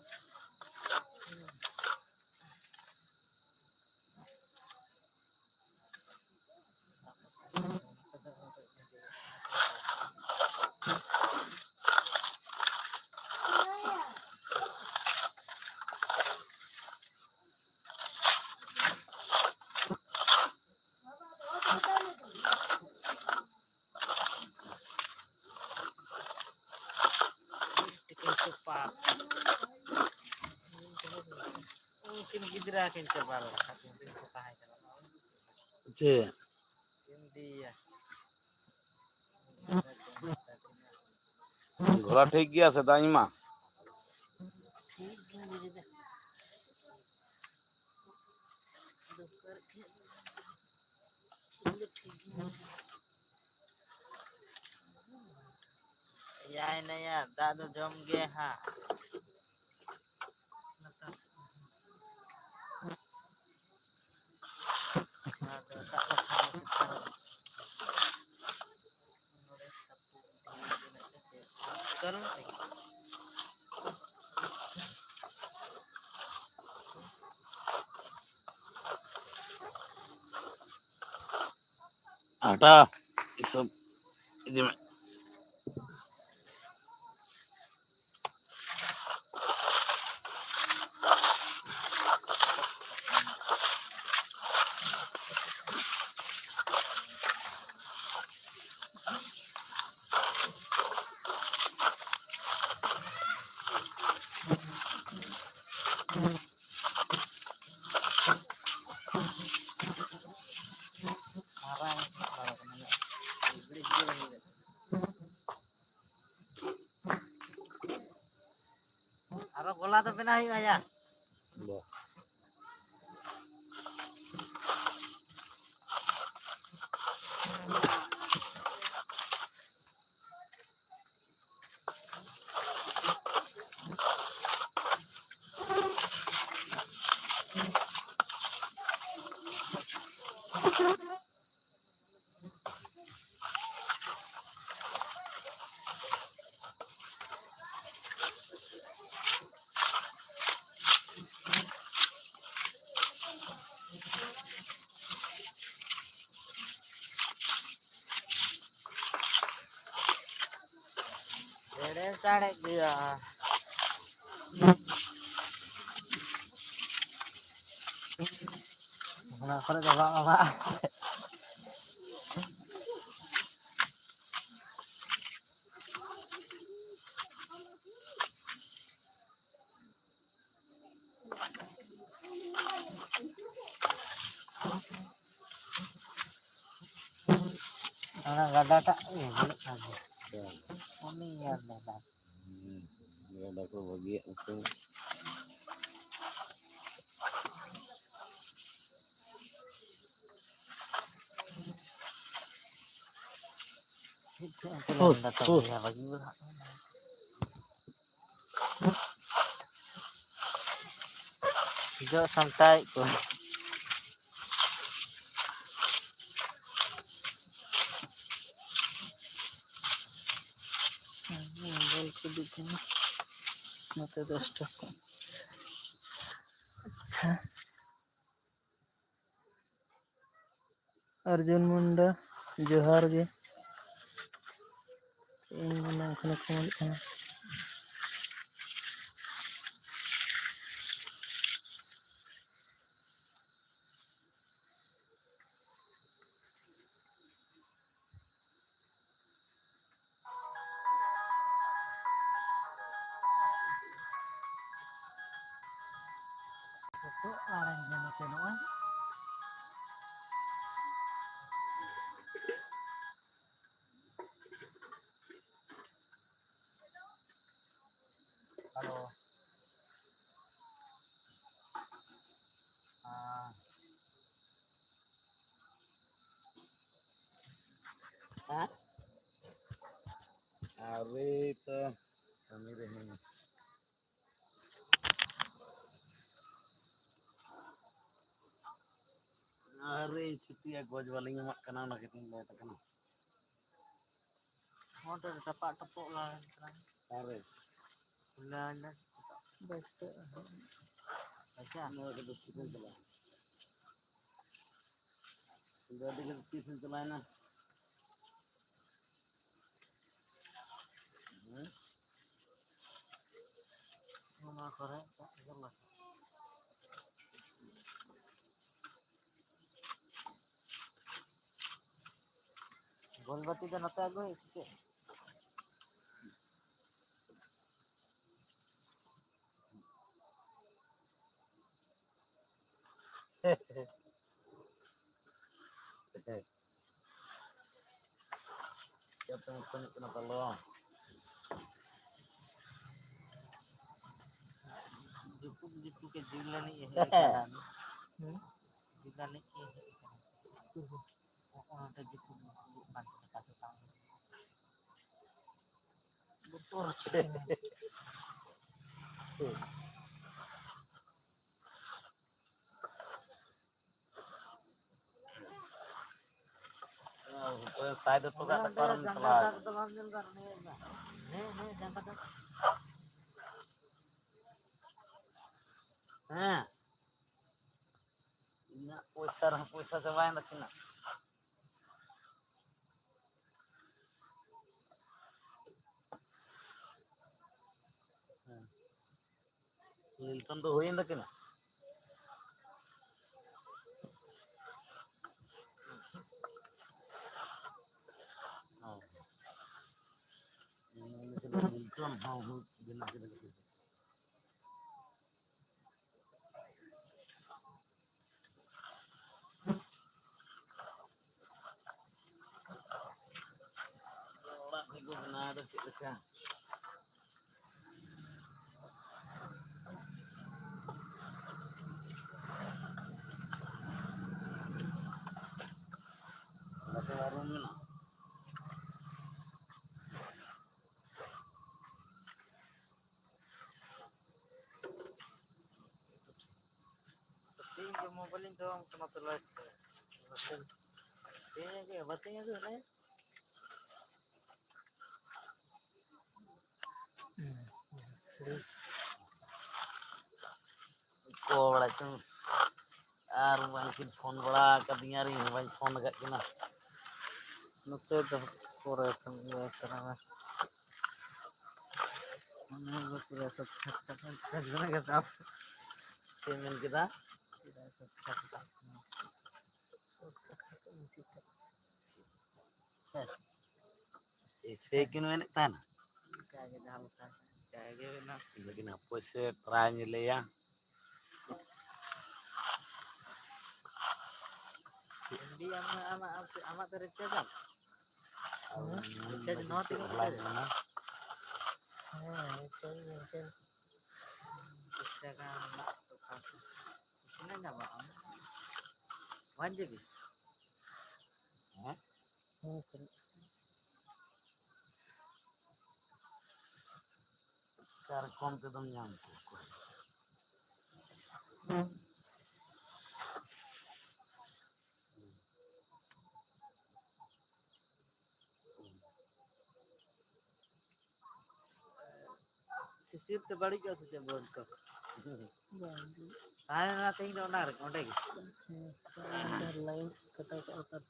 ᱩᱱᱠᱤᱱ ᱜᱤᱫᱽᱨᱟᱹ ᱠᱤᱱ ᱪᱟᱵᱟ ᱞᱮᱠᱷᱟᱱ ᱩᱱᱠᱤᱱ ᱠᱚ ᱛᱟᱦᱮᱸ ᱠᱟᱱᱟ᱾ ᱪᱮᱫ? ᱤᱱᱰᱤᱭᱟ᱾ ᱜᱷᱚᱲᱟ ᱴᱷᱤᱠ ᱜᱮᱭᱟ ᱥᱮ ᱫᱟᱜ ᱤᱧ ᱮᱢᱟ? ᱴᱷᱤᱠ ᱜᱮᱭᱟ, ᱵᱩᱡᱷᱟᱹᱣ ᱫᱟ᱾ ᱫᱚᱨᱠᱟᱨ ᱠᱷᱟᱱ ᱤᱧ ᱫᱚ ᱴᱷᱤᱠ ᱜᱤᱧ ᱵᱩᱡᱷᱟᱹᱣᱟ᱾ ᱮᱭᱟᱭ ᱱᱟᱭᱟ, ᱫᱟᱜ ᱫᱚ ᱡᱚᱢ ᱜᱮ ᱦᱟᱸᱜ᱾ ᱟᱴᱟ, ᱤ ᱥᱚᱵ᱾ ᱡᱚᱢᱮᱫ᱾ ᱟᱨᱚ ᱜᱚᱞᱟ ᱫᱚ ᱵᱮᱱᱟᱣ ᱦᱩᱭᱩᱜᱼᱟ ᱭᱟ᱾ ᱦᱮᱲᱮ ᱪᱟᱲᱮ ᱜᱮᱭᱟ᱾ ᱚᱱᱟ ᱠᱚᱨᱮ ᱫᱚ ᱵᱟᱝ ᱵᱟᱝ᱾ ᱚᱱᱟ ᱜᱟᱰᱟᱴᱟᱜ ᱜᱮ ᱵᱟᱹᱱᱩᱜ ᱠᱟᱱ ᱜᱮᱭᱟ᱾ ᱩᱱᱤ ᱧᱮᱞ ᱢᱮ ᱵᱟᱝ᱾ ᱦᱩᱸ, ᱜᱟᱰᱟ ᱠᱚ ᱵᱟᱹᱜᱤᱭᱟᱜ ᱢᱮᱥᱮ᱾ ᱪᱮᱫ ᱪᱚ ᱩᱱᱠᱩ ᱦᱩᱸ, ᱞᱮᱱᱰᱟ ᱛᱟᱵᱚ ᱦᱩᱸ᱾ ᱭᱟ, ᱵᱟᱹᱜᱤ ᱵᱟᱲᱟ ᱠᱟᱜ ᱢᱮ᱾ ᱡᱚᱜ ᱥᱟᱢᱴᱟᱣᱮᱫ ᱠᱚᱣᱟ᱾ ᱵᱚᱞ ᱠᱚ ᱤᱫᱤᱜ ᱠᱟᱱᱟ᱾ ᱱᱚᱛᱮ ᱫᱚᱥᱴᱟ ᱠᱚ᱾ ᱟᱪᱪᱷᱟ᱾ ᱟᱨᱡᱩᱱ ᱢᱩᱱᱰᱟ, ᱡᱚᱦᱟᱨ ᱜᱮ᱾ ᱤᱧ ᱮᱱᱟᱝ ᱠᱷᱚᱱᱮ ᱯᱷᱳᱱᱮᱫ ᱠᱟᱱᱟ᱾ ᱱᱤᱛᱚᱜ ᱟᱲᱟᱝ ᱜᱮ ᱱᱚᱛᱮ ᱱᱚᱜᱼᱚᱭ᱾ ᱦᱮᱞᱳ᱾ ᱦᱮᱸ᱾ ᱦᱮᱸ? ᱟᱹᱣᱨᱤ ᱛᱚ ᱠᱟᱹᱢᱤ ᱨᱮ ᱦᱤᱱᱟᱹᱧᱟ᱾ ᱟᱹᱣᱨᱤ ᱪᱷᱩᱴᱤᱭᱟ, ᱜᱚᱡ ᱵᱟᱞᱤᱧ ᱮᱢᱟᱜ ᱠᱟᱱᱟ, ᱚᱱᱟ ᱠᱷᱟᱹᱛᱤᱨ ᱞᱮᱴ ᱟᱠᱟᱱᱟ᱾ ᱦᱚᱸ, ᱛᱚ ᱨᱟᱯᱟᱜ ᱴᱚᱯᱚᱜ ᱞᱟᱝ ᱠᱟᱱᱟ᱾ ᱟᱨᱮ᱾ ᱞᱟᱝ ᱞᱮ᱾ ᱵᱟᱹᱭᱥᱟᱹᱜ ᱟᱪᱪᱷᱟ᱾ ᱱᱚᱣᱟ ᱠᱚᱫᱚ ᱪᱤᱠᱟᱹ ᱪᱟᱞᱟᱜᱼᱟ? ᱜᱟᱹᱰᱤ ᱠᱚᱫᱚ ᱛᱤᱥᱮᱢ ᱪᱟᱞᱟᱣᱮᱱᱟ? ᱦᱮᱸ? ᱚᱱᱟ ᱠᱚᱨᱮ ᱪᱟᱜ ᱜᱮ ᱞᱟᱜᱟᱜᱼᱟ᱾ ᱜᱳᱞ ᱵᱟᱹᱛᱤ ᱫᱚ ᱱᱚᱛᱮ ᱟᱹᱜᱩᱭ ᱥᱮ ᱪᱮᱫ? ᱪᱮᱫ ᱛᱮᱢ ᱯᱷᱳᱱᱮᱫ ᱠᱟᱱᱟ ᱛᱟᱞᱚ? ᱡᱩᱯᱩᱜ ᱡᱩᱯᱩᱜ ᱮ ᱡᱤᱞ ᱟᱹᱱᱤᱡ ᱮ ᱦᱮᱡ ᱟᱠᱟᱱᱟ᱾ ᱦᱩᱸ? ᱡᱤᱞ ᱟᱹᱱᱤᱡ ᱮ ᱦᱮᱡ ᱟᱠᱟᱱᱟ᱾ ᱦᱚᱸᱜᱼᱚ ᱱᱚᱰᱮ ᱡᱩᱯᱩᱜ ᱡᱩᱯᱩᱜ ᱠᱟᱱ ᱛᱟᱦᱮᱸ ᱠᱟᱱ ᱛᱟᱦᱮᱸ᱾ ᱵᱚᱛᱚᱨ ᱪᱮ? ᱚᱠᱚᱭ ᱥᱟᱭ ᱫᱚ ᱛᱚ ᱜᱟᱰᱟ ᱯᱟᱨᱚᱢ ᱪᱟᱞᱟᱣ ᱟᱠᱟᱱᱟ᱾ ᱦᱮᱸ, ᱦᱮᱸ, ᱡᱟᱸᱜᱟ ᱫᱚ᱾ ᱦᱮᱸ᱾ ᱤᱧᱟᱹᱜ ᱯᱚᱭᱥᱟ ᱨᱮᱦᱚᱸ ᱯᱚᱭᱥᱟ ᱪᱟᱵᱟᱭᱮᱱ ᱛᱟᱹᱠᱤᱱᱟ᱾ ᱞᱤᱞᱴᱚᱱ ᱫᱚ ᱦᱩᱭᱮᱱ ᱛᱟᱹᱠᱤᱱᱟ? ᱦᱚᱸ᱾ ᱞᱤᱞᱴᱚᱱ ᱦᱚᱸ ᱦᱩᱭ ᱵᱮᱱᱟᱣ ᱠᱮᱫᱟ ᱠᱚ᱾ ᱚᱲᱟᱜ ᱨᱮᱠᱚ ᱵᱮᱱᱟᱣ ᱮᱫᱟ ᱪᱮᱫ ᱞᱮᱠᱟ? ᱜᱟᱛᱮ ᱟᱨ ᱨᱩᱢ ᱢᱮᱱᱟᱜᱼᱟ᱾ ᱛᱮᱦᱮᱧ ᱜᱮ ᱢᱳᱵᱟᱭᱤᱞᱤᱧ ᱫᱚᱦᱚ ᱟᱢ ᱠᱟᱱᱟ ᱛᱚ, ᱞᱟᱭᱤᱴ ᱛᱮ᱾ ᱛᱮᱦᱮᱧ ᱜᱮ ᱵᱟᱹᱛᱤᱧ ᱟᱹᱜᱩ ᱦᱮᱱᱟᱭᱟ᱾ ᱠᱚ ᱵᱟᱲᱟᱭ ᱪᱚᱝ᱾ ᱟᱨ ᱵᱟᱝᱠᱤᱱ ᱯᱷᱳᱱ ᱵᱟᱲᱟ ᱟᱠᱟᱫᱤᱧᱟ ᱟᱨ ᱤᱧ ᱦᱚᱸ ᱵᱟᱹᱧ ᱯᱷᱳᱱ ᱟᱠᱟᱫ ᱠᱤᱱᱟ᱾ ᱱᱚᱛᱮ ᱫᱚ ᱯᱚᱨᱮ ᱠᱷᱚᱱ ᱤᱭᱟᱹ ᱠᱟᱱᱟ᱾ ᱚᱱᱟ ᱫᱚ ᱯᱩᱨᱟᱹ ᱥᱚᱛ ᱠᱟᱛᱷᱟ ᱠᱟᱱ ᱛᱟᱵᱚᱱᱟ᱾ ᱪᱮᱫ ᱢᱮᱱ ᱠᱮᱫᱟ? ᱯᱩᱨᱟᱹ ᱥᱚᱛ ᱠᱟᱛᱷᱟ ᱠᱟᱱᱟ᱾ ᱥᱚᱛ ᱠᱟᱛᱷᱟ ᱠᱚ ᱢᱩᱪᱟᱹᱫ ᱠᱟᱜ᱾ ᱦᱮᱸ᱾ ᱮᱭᱥᱮ ᱠᱤᱱ ᱢᱮᱱᱮᱫ ᱛᱟᱦᱮᱱᱟ᱾ ᱚᱱᱠᱟ ᱜᱮ ᱡᱟᱦᱟᱸ ᱞᱮᱠᱟ᱾ ᱚᱱᱠᱟ ᱜᱮ ᱢᱮᱱᱟᱜ᱾ ᱞᱮᱠᱤᱱ ᱦᱟᱯᱳᱭ ᱥᱮ ᱴᱨᱟᱭ ᱧᱮᱞᱮᱭᱟ᱾ ᱮᱢ ᱵᱤ ᱟᱢᱟᱜ, ᱟᱢᱟᱜ, ᱟᱢᱟᱜ ᱫᱚ ᱨᱤᱪᱟᱨᱡᱽ ᱟᱢ? ᱦᱮᱸ? ᱨᱤᱪᱟᱨᱡᱽ ᱱᱚᱣᱟ ᱛᱮᱜᱮ ᱦᱚᱞᱟᱧ ᱨᱤᱪᱟᱨᱡᱽ? ᱢᱮᱱᱟ᱾ ᱦᱮᱸ, ᱨᱤᱪᱟᱨᱡᱽ, ᱨᱤᱪᱟᱨᱡᱽ᱾ ᱛᱤᱱᱟᱹᱜ ᱧᱟᱢᱚᱜᱼᱟ? One G B? ᱦᱮᱸ? ᱦᱮᱸ, ᱪᱟᱞᱟᱜ᱾ ᱚᱠᱟᱨᱮ ᱠᱚᱢ ᱛᱮᱫᱚᱢ ᱧᱟᱢ ᱠᱚᱣᱟ? ᱥᱤᱥᱤᱨ ᱛᱮ ᱵᱟᱹᱲᱤᱡᱚᱜᱼᱟ ᱥᱮ ᱪᱮᱫ ᱵᱳᱨᱰ ᱠᱚ? ᱵᱟᱝ ᱜᱮ᱾ ᱛᱟᱦᱮᱸ ᱞᱮᱱᱟ ᱛᱮᱦᱮᱧ ᱫᱚ ᱚᱱᱟ ᱨᱮ, ᱚᱸᱰᱮ ᱜᱮ᱾ ᱦᱮᱸ, ᱚᱸᱰᱮ ᱞᱟᱭᱤᱱ ᱠᱟᱴᱟᱣ ᱠᱟᱜᱼᱟ ᱛᱟᱨ᱾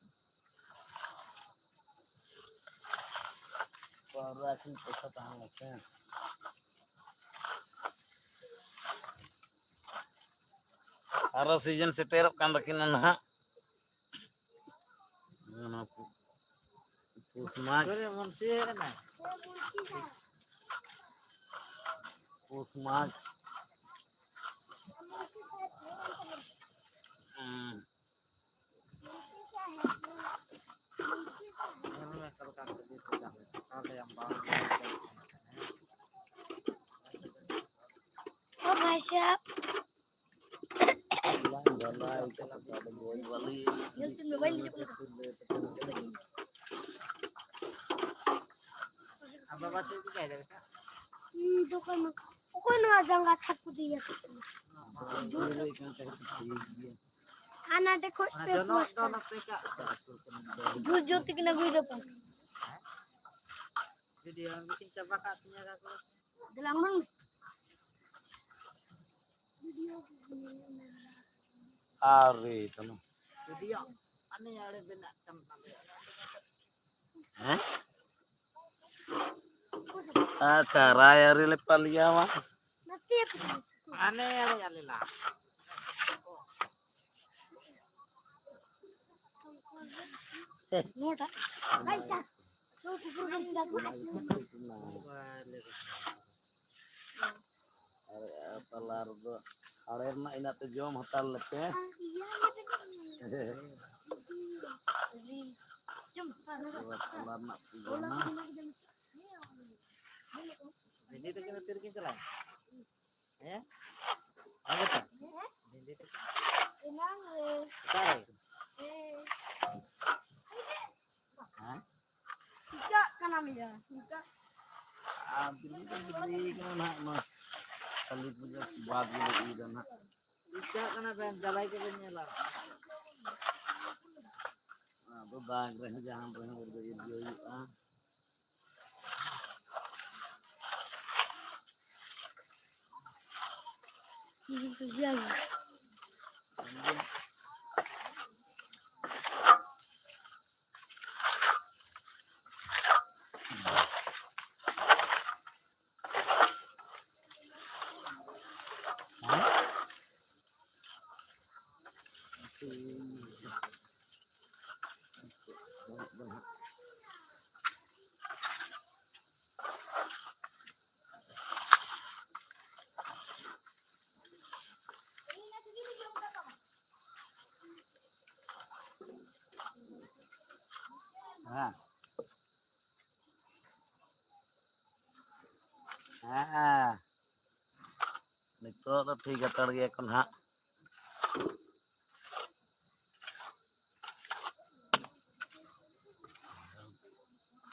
ᱯᱟᱣᱨᱟ ᱟᱹᱠᱷᱨᱤᱧ ᱯᱚᱭᱥᱟ ᱛᱟᱦᱮᱸ ᱞᱮᱱᱟ ᱥᱮ? ᱟᱨᱚ ᱥᱤᱡᱤᱱ ᱥᱮᱴᱮᱨᱚᱜ ᱠᱟᱱ ᱛᱟᱹᱠᱤᱱᱟ ᱱᱟᱦᱟᱜ᱾ ᱚᱱᱟ ᱯᱩ-, ᱯᱩᱥ ᱢᱟᱜᱽ᱾ ᱯᱩᱥ ᱢᱟᱜᱽ᱾ ᱦᱩᱸ᱾ ᱧᱮᱞ ᱢᱮ ᱚᱠᱟ ᱞᱮᱠᱟ ᱠᱚ ᱡᱩᱛ ᱮᱫᱟ᱾ ᱚᱠᱟ ᱞᱮᱠᱟ ᱵᱟᱝ ᱧᱮᱞ ᱧᱟᱢᱚᱜ ᱠᱟᱱᱟ᱾ ᱚ ᱵᱷᱟᱭ ᱥᱟᱦᱟᱵ᱾ ᱟᱨ ᱵᱟᱵᱟ ᱪᱮᱫ ᱪᱤᱠᱟᱹᱭ ᱫᱟ ᱵᱮᱴᱟ? ᱦᱩᱸ, ᱫᱚᱠᱟᱱ ᱢᱟ᱾ ᱚᱠᱚᱭ ᱱᱚᱣᱟ ᱡᱟᱸᱜᱟ ᱪᱷᱟᱯ ᱠᱚ ᱫᱤᱭᱟ? ᱟᱨ ᱱᱟᱰᱮ ᱠᱷᱚᱡ ᱚᱱᱟ ᱯᱮ ᱡᱚᱱᱚᱜ ᱯᱳᱥᱴ ᱫᱚ ᱠᱟᱱᱟ᱾ ᱱᱚᱛᱮ ᱠᱟᱜ ᱠᱟᱜ᱾ ᱡᱩᱛ ᱡᱩᱛ ᱛᱮᱠᱤᱱ ᱟᱹᱜᱩᱭ ᱫᱟ ᱯᱮ᱾ ᱵᱷᱤᱰᱤᱭᱳ ᱜᱮᱠᱤᱱ ᱪᱟᱵᱟ ᱠᱟᱜ ᱛᱤᱧᱟ ᱠᱟᱠᱚ᱾ ᱫᱮᱞᱟ ᱢᱟ᱾ ᱟᱹᱣᱨᱤ ᱛᱟᱢᱟ᱾ ᱵᱷᱤᱰᱤᱭᱳ ᱟᱱᱮ ᱟᱲᱮ ᱵᱮᱱᱟᱜ ᱠᱟᱱ ᱛᱟᱞᱮᱭᱟ᱾ ᱦᱮᱸ? ᱟᱪᱪᱷᱟ, ᱨᱟᱭ ᱟᱹᱣᱨᱤ ᱞᱮ ᱯᱟᱞᱤᱭᱟᱣᱟ᱾ ᱟᱱᱮ ᱟᱲᱮ ᱟᱞᱮ ᱞᱟ᱾ ᱱᱚᱣᱟᱴᱟᱜ᱾ ᱟᱨ ᱛᱟᱞᱟ ᱨᱮᱫᱚ ᱟᱲᱮ ᱨᱮᱱᱟᱜ ᱤᱱᱟᱹᱜ ᱛᱮ ᱡᱚᱢ ᱦᱟᱛᱟᱲ ᱞᱮᱯᱮ᱾ ᱛᱟᱞᱟ ᱨᱮᱱᱟᱜ ᱯᱩᱡᱟᱹ ᱢᱟ᱾ ᱵᱷᱤᱱᱰᱤ ᱛᱟᱹᱠᱤᱱ ᱫᱚ ᱛᱤ ᱨᱮᱠᱤᱱ ᱪᱟᱞᱟᱜᱼᱟ? ᱦᱮᱸ? ᱵᱷᱤᱱᱰᱤ ᱛᱟᱹᱠᱤᱱ? ᱚᱠᱟᱨᱮ? ᱦᱮᱸ? ᱪᱤᱠᱟᱹᱜ ᱠᱟᱱᱟ ᱢᱮᱭᱟ? ᱪᱤᱠᱟᱹᱜ ᱟᱨ ᱵᱤᱞᱤ ᱫᱚ ᱵᱤᱞᱤ ᱠᱟᱱᱟ ᱱᱟᱦᱟᱜ, ᱱᱚᱣᱟ ᱠᱟᱹᱞᱤ ᱯᱩᱡᱟᱹ ᱵᱟᱫ ᱜᱮᱞᱮ ᱤᱨᱟ ᱱᱟᱦᱟᱜ᱾ ᱪᱤᱠᱟᱹᱜ ᱠᱟᱱᱟ ᱵᱮᱱ, ᱡᱟᱞᱟᱭ ᱠᱚᱵᱮᱱ ᱧᱮᱞᱟ᱾ ᱟᱫᱚ ᱫᱟᱜ ᱨᱮᱦᱚᱸ ᱡᱟᱦᱟᱸ ᱨᱮᱦᱚᱸ ᱩᱱ ᱫᱚ ᱤᱨ ᱜᱮ ᱦᱩᱭᱩᱜᱼᱟ᱾ ᱦᱮᱸ᱾ ᱦᱮᱸ, ᱱᱤᱛᱚᱜ ᱫᱚ ᱴᱷᱤᱠ ᱦᱟᱛᱟᱲ ᱜᱮᱭᱟ ᱠᱚ ᱱᱟᱦᱟᱜ᱾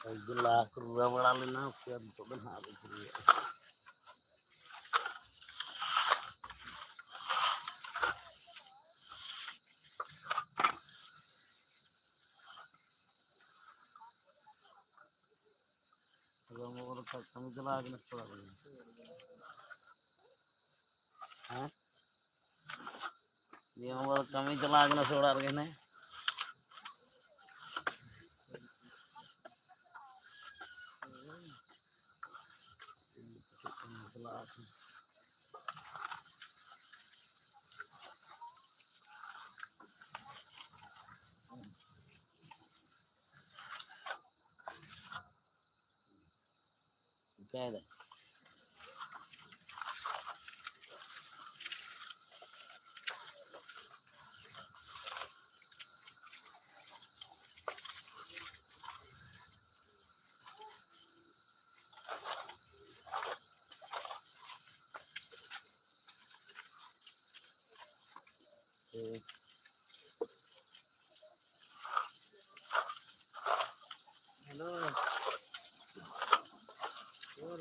ᱠᱚᱭᱮᱠ ᱫᱤᱱ ᱞᱟᱦᱟ ᱠᱚ ᱨᱩᱣᱟᱹ ᱵᱟᱲᱟ ᱞᱮᱱᱟ, ᱩᱥᱠᱮ ᱵᱟᱫ ᱱᱤᱛᱚᱜ ᱫᱚ ᱱᱟᱦᱟᱜ ᱟᱫᱚ ᱠᱚ ᱨᱩᱣᱟᱹᱜᱼᱟ᱾ ᱟᱫᱚ ᱚᱱᱟ ᱠᱚᱫᱚ ᱠᱟᱹᱢᱤ ᱪᱟᱞᱟᱣ ᱠᱟᱱᱟ ᱥᱮ ᱚᱲᱟᱜ ᱨᱮᱜᱮ? ᱦᱮᱸ? ᱱᱤᱭᱟᱹ ᱢᱟ ᱠᱟᱹᱢᱤ ᱪᱟᱞᱟᱣ ᱠᱟᱱᱟ ᱥᱮ ᱚᱲᱟᱜ ᱨᱮᱜᱮ ᱦᱮᱱᱟᱭᱟ? ᱪᱤᱠᱟᱹᱭᱮᱫᱟ? ᱦᱮᱞᱳ᱾ ᱩᱠᱩᱨ?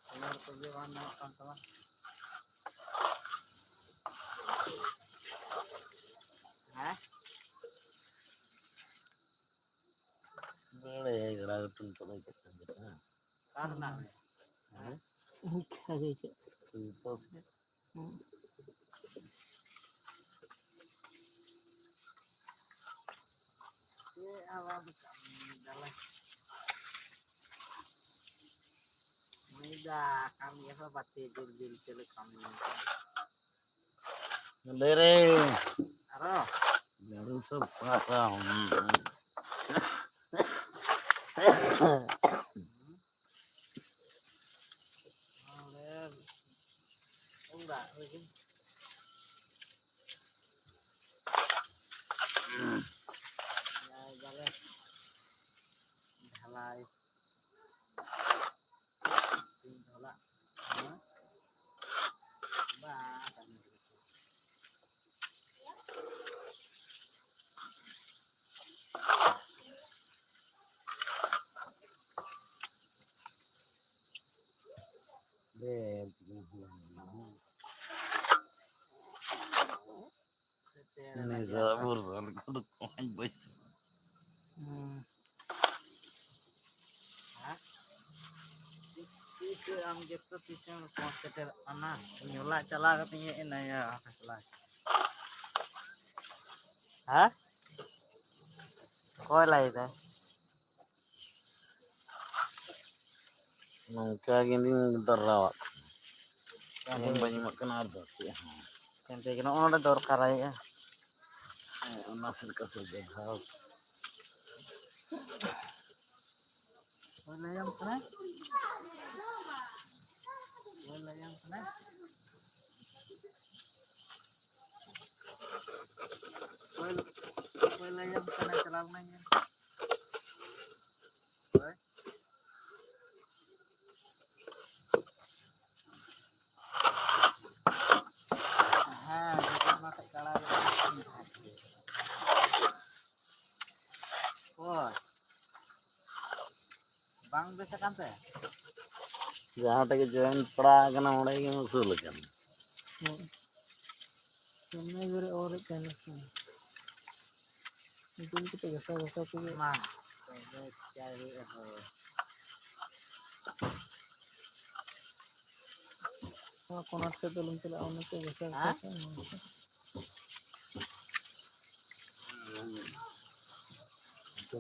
ᱠᱷᱚᱵᱚᱨ ᱠᱚᱜᱮ ᱵᱟᱝ ᱧᱟᱢᱚᱜ ᱠᱟᱱ ᱛᱟᱢᱟ᱾ ᱦᱮᱸ? ᱵᱟᱲᱟᱭ ᱜᱟᱰᱟ ᱜᱷᱩᱴᱩ ᱱᱤᱛᱚᱜ ᱫᱚ ᱪᱮᱫ ᱠᱟᱱ ᱠᱟᱛᱷᱟ? ᱚᱠᱟ ᱨᱮᱱᱟᱜ ᱢᱮ? ᱦᱮᱸ? ᱚᱱᱠᱟ ᱜᱮ ᱪᱮᱫ? ᱡᱚᱛᱚ ᱥᱮᱫ᱾ ᱦᱩᱸ᱾ ᱪᱮᱫ ᱟᱵᱟᱨ ᱠᱟᱹᱢᱤ ᱫᱟᱞᱮ? ᱱᱩᱭ ᱫᱟ ᱠᱟᱹᱢᱤ ᱦᱚᱸ ᱵᱟᱹᱛᱤ ᱡᱤᱞ ᱡᱤᱞ ᱪᱮᱞᱮ ᱠᱟᱹᱢᱤ᱾ ᱞᱟᱹᱭ ᱨᱮ᱾ ᱟᱨᱚ? ᱡᱟᱹᱨᱩ ᱥᱟᱯᱷᱟ ᱠᱟᱜ ᱢᱮ᱾ ᱚᱸᱰᱮ ᱚᱲᱟᱜ ᱨᱮᱜᱮ᱾ ᱡᱟᱭ ᱵᱟᱞᱮ ᱰᱷᱟᱞᱟᱭ᱾ ᱛᱤᱱ ᱰᱷᱚᱞᱟᱜ ᱠᱟᱱᱟ᱾ ᱵᱟᱝ ᱠᱟᱹᱢᱤ᱾ ᱱᱤᱡᱮᱨᱟᱜ ᱵᱷᱚᱨᱥᱟ ᱞᱮᱠᱟ ᱫᱚ ᱠᱚᱢᱟᱧ ᱯᱚᱭᱥᱟ᱾ ᱦᱩᱸ᱾ ᱛᱤᱥ ᱟᱢ ᱜᱮᱛᱚ ᱛᱤᱥᱮᱢ ᱯᱚᱸᱪ ᱥᱮᱴᱮᱨᱚᱜ ᱠᱟᱱᱟ? ᱧᱩᱞᱟ ᱪᱟᱞᱟᱣ ᱠᱟᱛᱮ ᱤᱧ ᱦᱮᱡ ᱮᱱᱟ, ᱭᱟ, ᱦᱮᱸ? ᱚᱠᱚᱭ ᱞᱟᱹᱭ ᱫᱟᱭ? ᱱᱚᱝᱠᱟ ᱜᱮ ᱤᱧ ᱫᱚᱨᱟᱣᱟᱜ ᱠᱟᱱᱟ᱾ ᱮᱢ ᱵᱟᱹᱧ ᱮᱢᱚᱜ ᱠᱟᱱᱟ ᱟᱨ ᱫᱚ ᱪᱮᱫ ᱦᱚᱸ᱾ ᱮᱱᱛᱮ ᱜᱮ ᱱᱚᱜᱼᱚ ᱱᱚᱰᱮ ᱫᱚᱨᱠᱟᱨᱟᱭᱟ᱾ ᱦᱮᱸ, ᱚᱱᱟ ᱥᱮᱫ ᱞᱮᱠᱟ ᱥᱮᱫ ᱫᱚ ᱫᱷᱟᱣ᱾ ᱚᱠᱚᱭ ᱞᱟᱹᱭᱟᱢ ᱠᱟᱱᱟ? ᱚᱠᱚᱭ ᱞᱟᱹᱭᱟᱢ ᱠᱟᱱᱟ? ᱚᱠᱚᱭ, ᱚᱠᱚᱭ ᱞᱟᱹᱭᱟᱢ ᱠᱟᱱᱟ? ᱪᱟᱞᱟᱣ ᱞᱮᱱᱟᱧ ᱧᱮᱞ᱾ ᱦᱳᱭ᱾ ᱦᱮᱸ, ᱚᱱᱟ ᱴᱷᱮᱡ ᱠᱟᱲᱟ ᱨᱮ᱾ ᱚᱠᱚᱭ? ᱵᱟᱝ ᱵᱮᱥ ᱟᱠᱟᱱ ᱛᱮ? ᱡᱟᱦᱟᱸ ᱴᱷᱮᱡ ᱜᱮ ᱡᱚᱭᱮᱱ ᱯᱟᱲᱟᱣ ᱟᱠᱟᱱᱟ, ᱚᱸᱰᱮ ᱜᱮᱢ ᱩᱥᱩᱞ ᱟᱠᱟᱱᱟ᱾ ᱦᱩᱸ᱾ ᱪᱮᱱᱱᱟᱭ ᱨᱮ ᱚᱨ ᱦᱩᱭᱩᱜ ᱛᱟᱦᱮᱱᱟ᱾ ᱧᱩᱛᱩᱢ ᱠᱟᱛᱮ ᱜᱷᱟᱥᱟᱣ ᱜᱷᱟᱥᱟᱣ ᱛᱮᱜᱮ᱾ ᱢᱟ, ᱛᱚᱵᱮ ᱪᱟᱭ ᱦᱩᱭᱩᱜᱼᱟ, ᱦᱳᱭ᱾ ᱱᱚᱣᱟ ᱠᱚᱱᱟᱨ ᱥᱮᱫ ᱫᱚ ᱟᱞᱚᱢ ᱪᱟᱞᱟᱜᱼᱟ, ᱚᱱᱟ ᱠᱚ ᱜᱷᱟᱥᱟᱣ ᱦᱮᱸ? ᱜᱷᱟᱥᱟᱣ ᱛᱮ᱾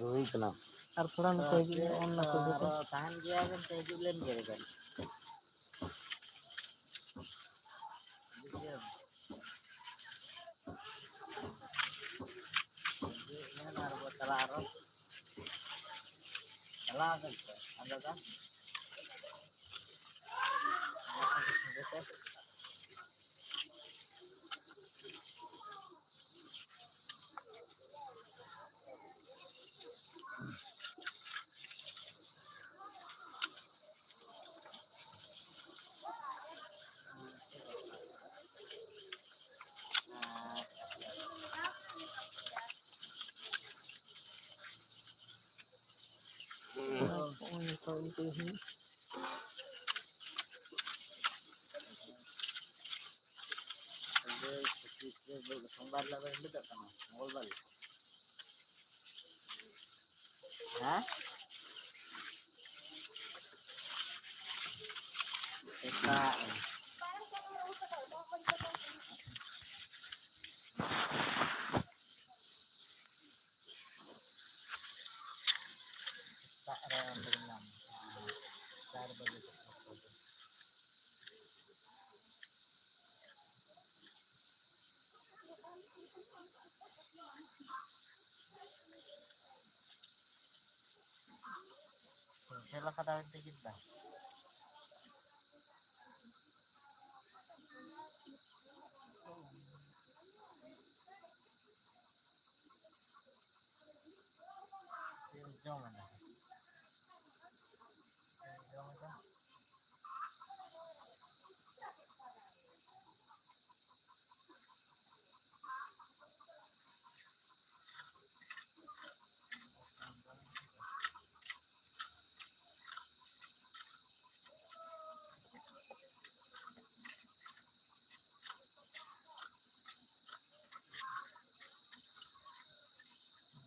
ᱦᱩᱭ ᱠᱟᱱᱟ᱾ ᱟᱨ ᱛᱷᱚᱲᱟ ᱱᱚᱛᱮ ᱦᱤᱡᱩᱜ ᱢᱮ, ᱚᱱ ᱱᱟ ᱠᱚ ᱜᱮ᱾ ᱛᱟᱦᱮᱱ ᱜᱮᱭᱟ ᱵᱮᱱ ᱥᱮ ᱦᱤᱡᱩᱜ ᱞᱮᱱ ᱜᱮᱭᱟ ᱵᱮᱱ? ᱵᱩᱡᱷᱟᱹᱣ᱾ ᱟᱨᱚ ᱪᱟᱞᱟᱣ ᱟᱠᱟᱱ ᱛᱮ ᱟᱫᱚ ᱫᱟ ᱥᱳᱢᱵᱟᱨ ᱦᱤᱞᱳᱜ ᱫᱚ ᱦᱤᱞᱳᱜ ᱠᱟᱱᱟ, ᱢᱚᱝᱜᱚᱞᱵᱟᱨ ᱦᱤᱞᱳᱜ᱾ ᱦᱮᱸ? ᱥᱮᱛᱟᱜ ᱨᱮ᱾ ᱥᱮᱛᱟᱜ ᱨᱮ ᱚᱸᱰᱮ ᱧᱟᱢ᱾ ᱪᱟᱨ ᱵᱟᱡᱮ ᱠᱷᱚᱱ ᱯᱟᱸᱪ ᱵᱟᱡᱮ᱾ ᱛᱤᱱᱥᱚ ᱞᱮᱠᱟ ᱫᱟᱢ ᱮᱱ ᱛᱮ ᱪᱮᱫ ᱫᱟᱢ? ᱪᱮᱫ ᱮᱢ ᱡᱚᱢ ᱮᱫᱟ? ᱪᱮᱫ ᱮᱢ ᱡᱚᱢ ᱮᱫᱟ?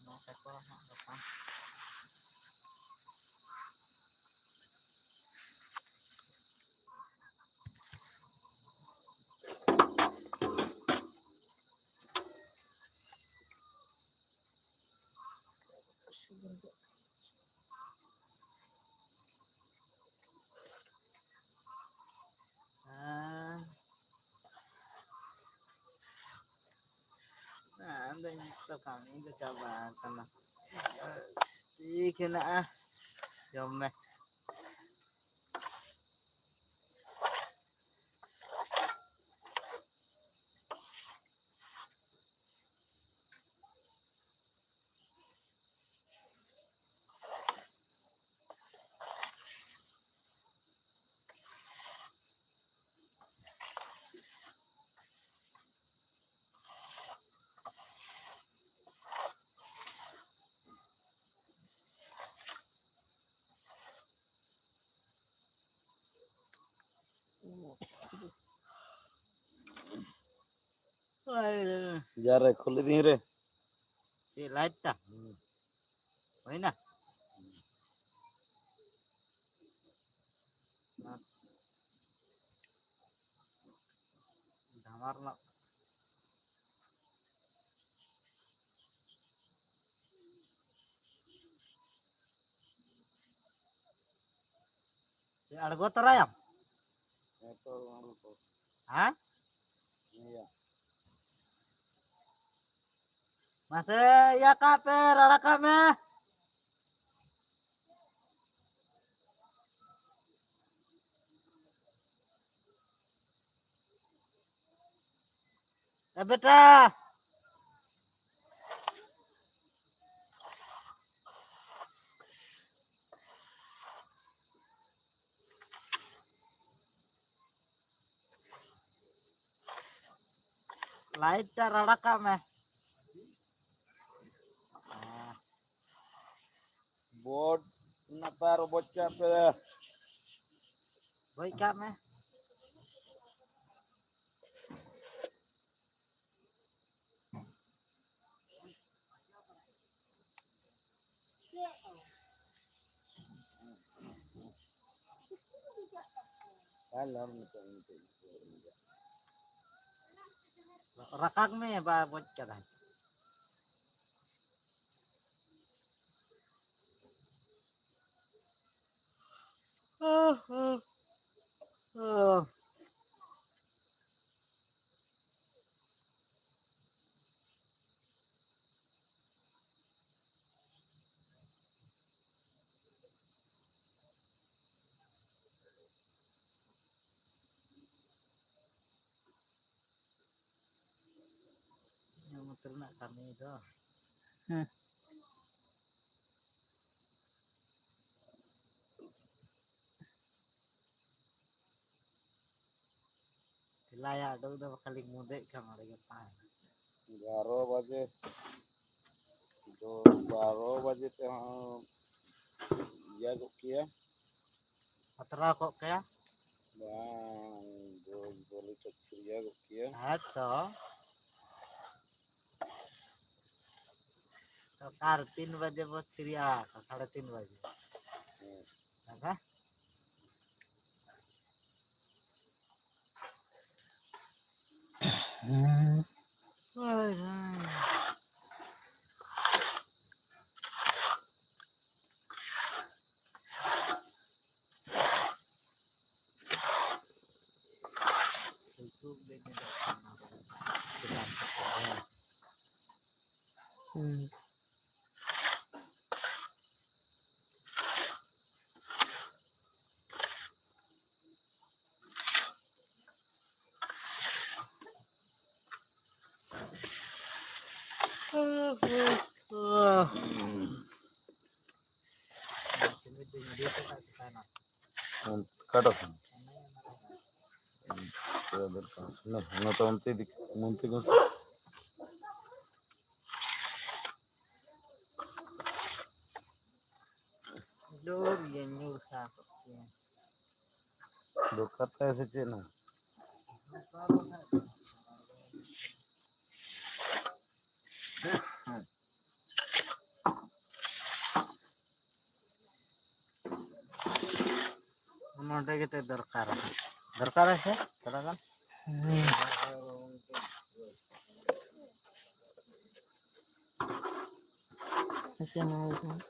ᱱᱚᱣᱟ ᱛᱟᱠᱚ ᱦᱟᱸᱜ ᱜᱟᱯᱟ᱾ ᱦᱮᱸ᱾ ᱦᱮᱸ, ᱟᱫᱚ ᱤᱧ ᱫᱚ ᱠᱟᱹᱢᱤ ᱫᱚ ᱪᱟᱵᱟ ᱟᱠᱟᱱᱟ᱾ ᱴᱷᱤᱠ ᱦᱮᱱᱟᱜᱼᱟ, ᱡᱚᱢ ᱢᱮ᱾ ᱡᱟᱨᱮ ᱠᱷᱩᱞᱤ ᱫᱤᱱ ᱨᱮ᱾ ᱪᱮᱫ ᱞᱟᱭᱤᱴ ᱛᱟ? ᱦᱩᱭᱱᱟ? ᱫᱷᱟᱢᱟᱨ ᱨᱮᱱᱟᱜ ᱟᱬᱜᱚ ᱛᱚᱨᱟᱭᱟᱢ? ᱦᱮᱸ ᱛᱚ, ᱟᱬᱜᱚ ᱛᱚ᱾ ᱦᱮᱸ? ᱤᱭᱟᱹ᱾ ᱢᱟᱥᱮ ᱤᱭᱟᱹ ᱠᱟᱜ ᱯᱮ, ᱨᱟᱲᱟ ᱠᱟᱜ ᱢᱮ᱾ ᱮ ᱵᱮᱴᱟ᱾ ᱞᱟᱭᱤᱴ ᱴᱟ ᱨᱟᱲᱟ ᱠᱟᱜ ᱢᱮ᱾ ᱵᱳᱨᱰ ᱱᱟᱯᱟᱭ ᱨᱚᱵᱚᱡ ᱠᱟᱜ ᱯᱮ᱾ ᱵᱳᱭ ᱠᱟᱜ ᱢᱮ᱾ ᱨᱟᱠᱟᱵ ᱢᱮ, ᱵᱟ ᱵᱚᱡ ᱠᱟᱫᱟ᱾ ᱨᱮᱱᱟᱜ ᱠᱟᱹᱢᱤ ᱫᱚ᱾ ᱦᱮᱸ᱾ ᱮᱞᱟᱭᱟ ᱩᱰᱩᱠ ᱫᱚ ᱠᱷᱟᱹᱞᱤ ᱢᱩᱫᱮᱜ ᱠᱷᱟᱱ ᱚᱸᱰᱮ ᱜᱮ ᱛᱟᱦᱮᱱᱟ᱾ ᱵᱟᱨᱚ ᱵᱟᱡᱮ, ᱫᱚ ᱵᱟᱨᱚ ᱵᱟᱡᱮ ᱛᱮᱦᱚᱸ ᱤᱭᱟᱹ ᱜᱚᱫ ᱠᱮᱭᱟ᱾ ᱯᱟᱛᱨᱟᱣ ᱠᱚᱜ ᱠᱮᱭᱟ᱾ ᱵᱟᱝ, ᱫᱚ ᱵᱚᱞᱮ ᱪᱮᱫ ᱪᱷᱩᱲᱭᱟᱹ ᱜᱚᱫ ᱠᱮᱭᱟ᱾ ᱦᱮᱸ ᱛᱚ᱾ ᱥᱚᱨᱠᱟᱨ ᱛᱤᱱ ᱵᱟᱡᱮ ᱵᱚ ᱪᱷᱤᱨᱤᱭᱟ? ᱥᱟᱲᱮ ᱛᱤᱱ ᱵᱟᱡᱮ᱾ ᱦᱮᱸ᱾ ᱫᱟᱫᱟ? ᱦᱮᱸ᱾ ᱦᱳᱭ, ᱦᱳᱭ᱾ ᱦᱩᱸ᱾ ᱚᱠᱟᱴᱟᱜ ᱥᱮᱱ? ᱚᱱᱟ ᱛᱚ ᱚᱱᱛᱮ ᱤᱫᱤ, ᱢᱚᱱᱛᱨᱤ ᱜᱚᱸᱥᱟᱭ᱾ ᱡᱳᱨ ᱜᱮ ᱧᱩᱨ ᱥᱟᱦ ᱠᱚᱜ ᱠᱮᱭᱟ᱾ ᱫᱚᱨᱠᱟᱨ ᱛᱟᱭ ᱥᱮ ᱪᱮᱫ ᱱᱟ? ᱱᱚᱰᱮ ᱜᱮᱛᱚ ᱫᱚᱨᱠᱟᱨᱟ᱾ ᱫᱚᱨᱠᱟᱨᱟ ᱥᱮ ᱛᱷᱚᱲᱟ ᱜᱟᱱ? ᱦᱮᱸ᱾ ᱦᱮᱸᱥᱮ ᱱᱚᱣᱟ ᱜᱮ ᱠᱟᱱᱟ᱾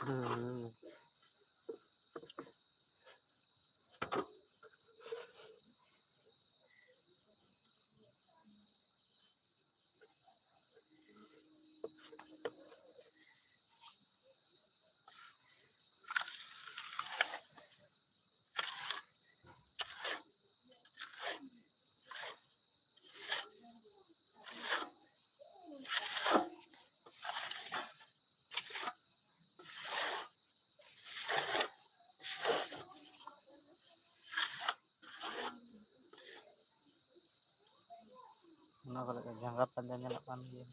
ᱦᱮᱸ᱾ ᱚᱱᱟ ᱠᱚᱨᱮ ᱫᱚ ᱡᱟᱸᱜᱟ ᱯᱟᱸᱡᱟ ᱧᱮᱞᱚᱜ ᱠᱟᱱ ᱜᱮᱭᱟ,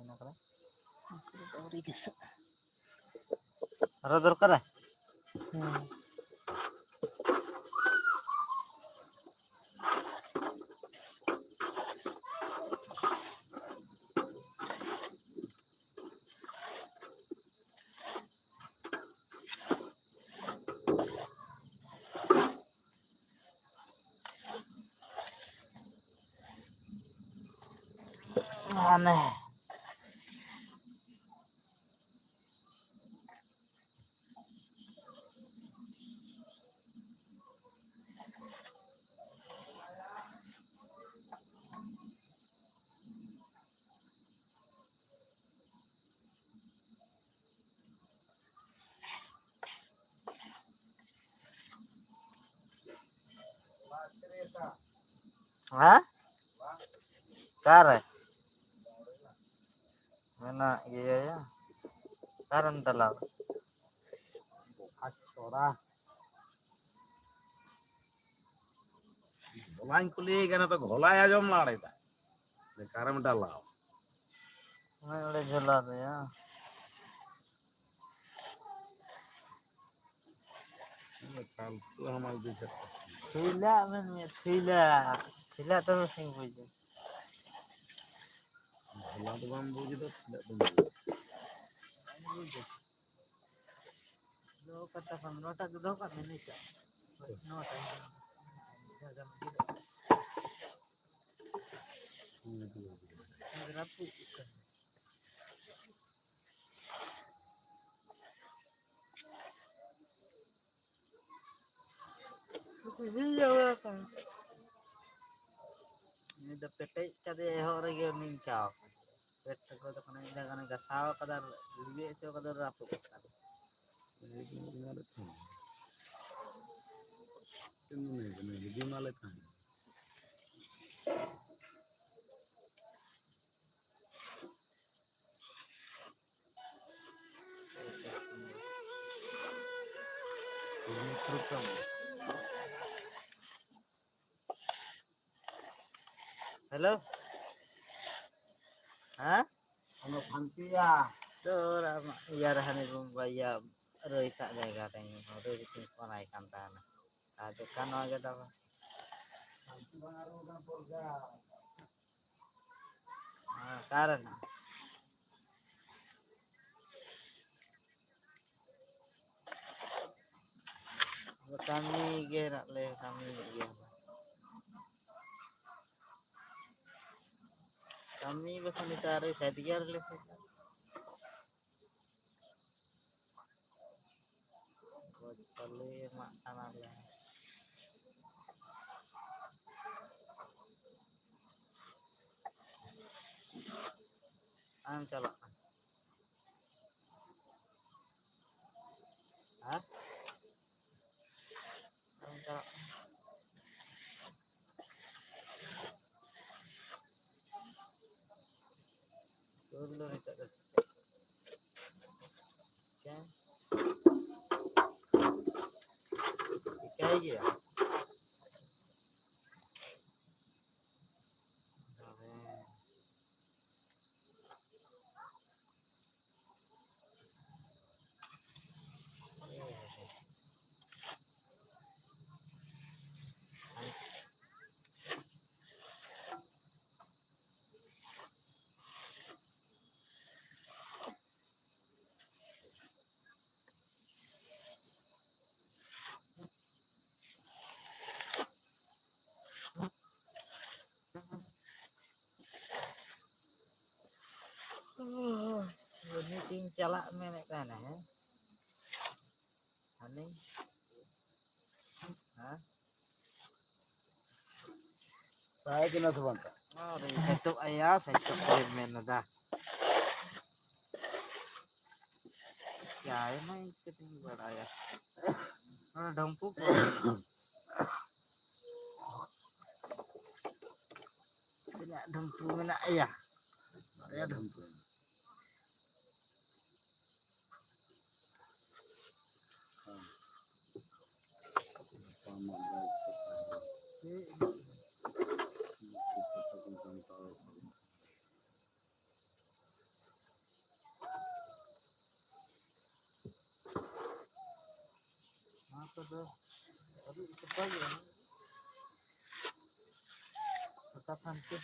ᱚᱱᱟ ᱠᱚᱨᱮ᱾ ᱚᱱᱟ ᱠᱚᱨᱮ ᱫᱚ ᱟᱹᱣᱨᱤ ᱜᱷᱟᱥᱟᱜᱼᱟ᱾ ᱟᱨᱚ ᱫᱚᱨᱠᱟᱨᱟ? ᱦᱮᱸ᱾ ᱢᱟᱱᱮ᱾ ᱦᱮᱸ? ᱚᱠᱟᱨᱮ? ᱢᱮᱱᱟᱜ ᱜᱮᱭᱟ ᱭᱟ᱾ ᱚᱠᱟᱨᱮᱢ ᱪᱟᱞᱟᱣ? ᱟᱪᱪᱷᱟ᱾ ᱜᱷᱚᱞᱟᱧ ᱠᱩᱞᱤᱭᱮ ᱠᱟᱱᱟ ᱛᱚ, ᱜᱷᱚᱞᱟᱭ ᱟᱸᱡᱚᱢ ᱞᱟᱲᱮᱫᱟ᱾ ᱚᱠᱟᱨᱮᱢ ᱰᱟᱞᱟᱣ? ᱦᱳᱭ, ᱚᱸᱰᱮ ᱡᱷᱚᱞᱟ ᱨᱮᱭᱟ᱾ ᱯᱷᱟᱞᱛᱩ ᱦᱟᱢᱟᱞ ᱫᱤᱥᱟᱹ᱾ ᱛᱷᱩᱭᱞᱟ ᱢᱮᱱ ᱢᱮ, ᱛᱷᱩᱭᱞᱟ᱾ ᱛᱷᱩᱭᱞᱟ ᱛᱚ ᱢᱮᱥᱮ ᱵᱩᱡᱽ᱾ ᱡᱷᱚᱞᱟ ᱫᱚ ᱵᱟᱢ ᱵᱩᱡᱽ ᱮᱫᱟ, ᱛᱤᱱᱟᱹᱜ ᱫᱚᱢ ᱵᱩᱡᱽ᱾ ᱫᱚᱦᱚ ᱠᱟᱜ ᱛᱟᱠᱚᱣᱟᱢ, ᱱᱚᱣᱟᱴᱟᱜ ᱫᱚ ᱫᱚᱦᱚ ᱠᱟᱜ ᱢᱮ, ᱱᱩᱭᱴᱟᱜ᱾ ᱦᱳᱭ, ᱱᱚᱣᱟᱴᱟᱜ᱾ ᱨᱟᱹᱯᱩᱫ ᱠᱟᱱᱟ᱾ ᱩᱱᱤ ᱫᱚ ᱯᱮᱴᱮᱡ ᱠᱟᱫᱮᱭᱟ ᱮᱦᱚᱵ ᱨᱮᱜᱮ, ᱩᱱᱤ ᱤᱱᱠᱟ ᱟᱠᱟᱱᱟ᱾ ᱯᱮᱴ ᱛᱟᱠᱚ ᱫᱚ ᱠᱟᱱᱟ, ᱤᱱᱟᱹ ᱜᱟᱱᱮ ᱜᱷᱟᱥᱟᱣ ᱠᱟᱫᱟ ᱟᱨ ᱞᱤᱣᱮᱫ ᱦᱚᱪᱚ ᱠᱟᱫᱟ, ᱨᱟᱹᱯᱩᱫ ᱠᱟᱫᱟ᱾ ᱪᱮᱫ ᱮᱢ ᱢᱚᱱᱮᱭ ᱠᱟᱱᱟ, ᱦᱤᱡᱩᱜ ᱢᱟ ᱞᱮᱠᱷᱟᱱ᱾ ᱦᱮᱞᱳ᱾ ᱦᱮᱸ? ᱚᱱᱟ ᱯᱷᱟᱱᱥᱤᱭᱟ᱾ ᱛᱚ, ᱚᱱᱟ ᱤᱭᱟᱹ ᱨᱮ ᱦᱟᱱᱮ ᱵᱚᱱ ᱤᱭᱟᱹ ᱨᱟᱹᱭ ᱥᱟᱜ ᱡᱟᱭᱜᱟ ᱨᱮ ᱨᱟᱹᱭ ᱠᱤᱱ ᱯᱷᱳᱱ ᱟᱭ ᱠᱟᱱ ᱛᱟᱦᱮᱱᱟ᱾ ᱟᱨ ᱫᱚᱠᱟᱱ ᱱᱚᱣᱟ ᱜᱮ ᱛᱟᱵᱚ᱾ ᱯᱷᱟᱱᱥᱤ ᱵᱟᱝ ᱟᱨ ᱚᱱᱟ ᱯᱚᱨᱜᱟ᱾ ᱦᱮᱸ, ᱚᱠᱟᱨᱮ ᱱᱟᱜ? ᱠᱟᱹᱢᱤ ᱜᱮ ᱦᱮᱱᱟᱜ ᱞᱮ, ᱠᱟᱹᱢᱤ ᱜᱮ᱾ ᱠᱟᱹᱢᱤ ᱵᱟᱠᱷᱟᱱ ᱱᱮᱛᱟᱨ ᱥᱟᱭᱤᱰ ᱜᱮᱭᱟᱨ ᱞᱮ ᱥᱮ᱾ ᱜᱚᱡ ᱛᱟᱞᱮ ᱮᱢᱟᱜ ᱠᱟᱱᱟᱞᱮ᱾ ᱟᱢ ᱪᱟᱞᱟᱜ ᱠᱟᱱᱟ᱾ ᱦᱮᱸ? ᱟᱢ ᱪᱟᱞᱟᱜ ᱠᱟᱱᱟ᱾ ᱫᱩᱞ ᱫᱚ ᱱᱤᱛᱚᱜ ᱫᱚ ᱪᱤᱠᱟᱹᱭ ᱜᱮᱭᱟ᱾ ᱩᱱᱤ ᱛᱤᱧ ᱪᱟᱞᱟᱜ ᱢᱮᱱᱮᱫ ᱛᱟᱦᱮᱱᱟ, ᱦᱮᱸ? ᱦᱟᱹᱱᱤ? ᱦᱮᱸ? ᱛᱟᱦᱮᱸ ᱠᱟᱱᱟ ᱥᱮ ᱵᱟᱝ? ᱟᱨᱮ ᱥᱮᱛᱚᱜ ᱟᱭᱟ, ᱥᱮᱛᱚᱜ ᱟᱭ ᱢᱮᱱ ᱮᱫᱟ᱾ ᱡᱟᱭ ᱢᱟ ᱤᱧ ᱪᱮᱫ ᱤᱧ ᱵᱟᱲᱟᱭᱟ᱾ ᱚᱱᱟ ᱰᱷᱚᱢᱯᱩ ᱠᱚ᱾ ᱛᱤᱱᱟᱹᱜ ᱰᱷᱚᱢᱯᱩ ᱢᱮᱱᱟᱜ ᱟᱭᱟ? ᱵᱟᱨᱭᱟ ᱰᱷᱚᱢᱯᱩ᱾ ᱯᱷᱟᱱᱛᱤ᱾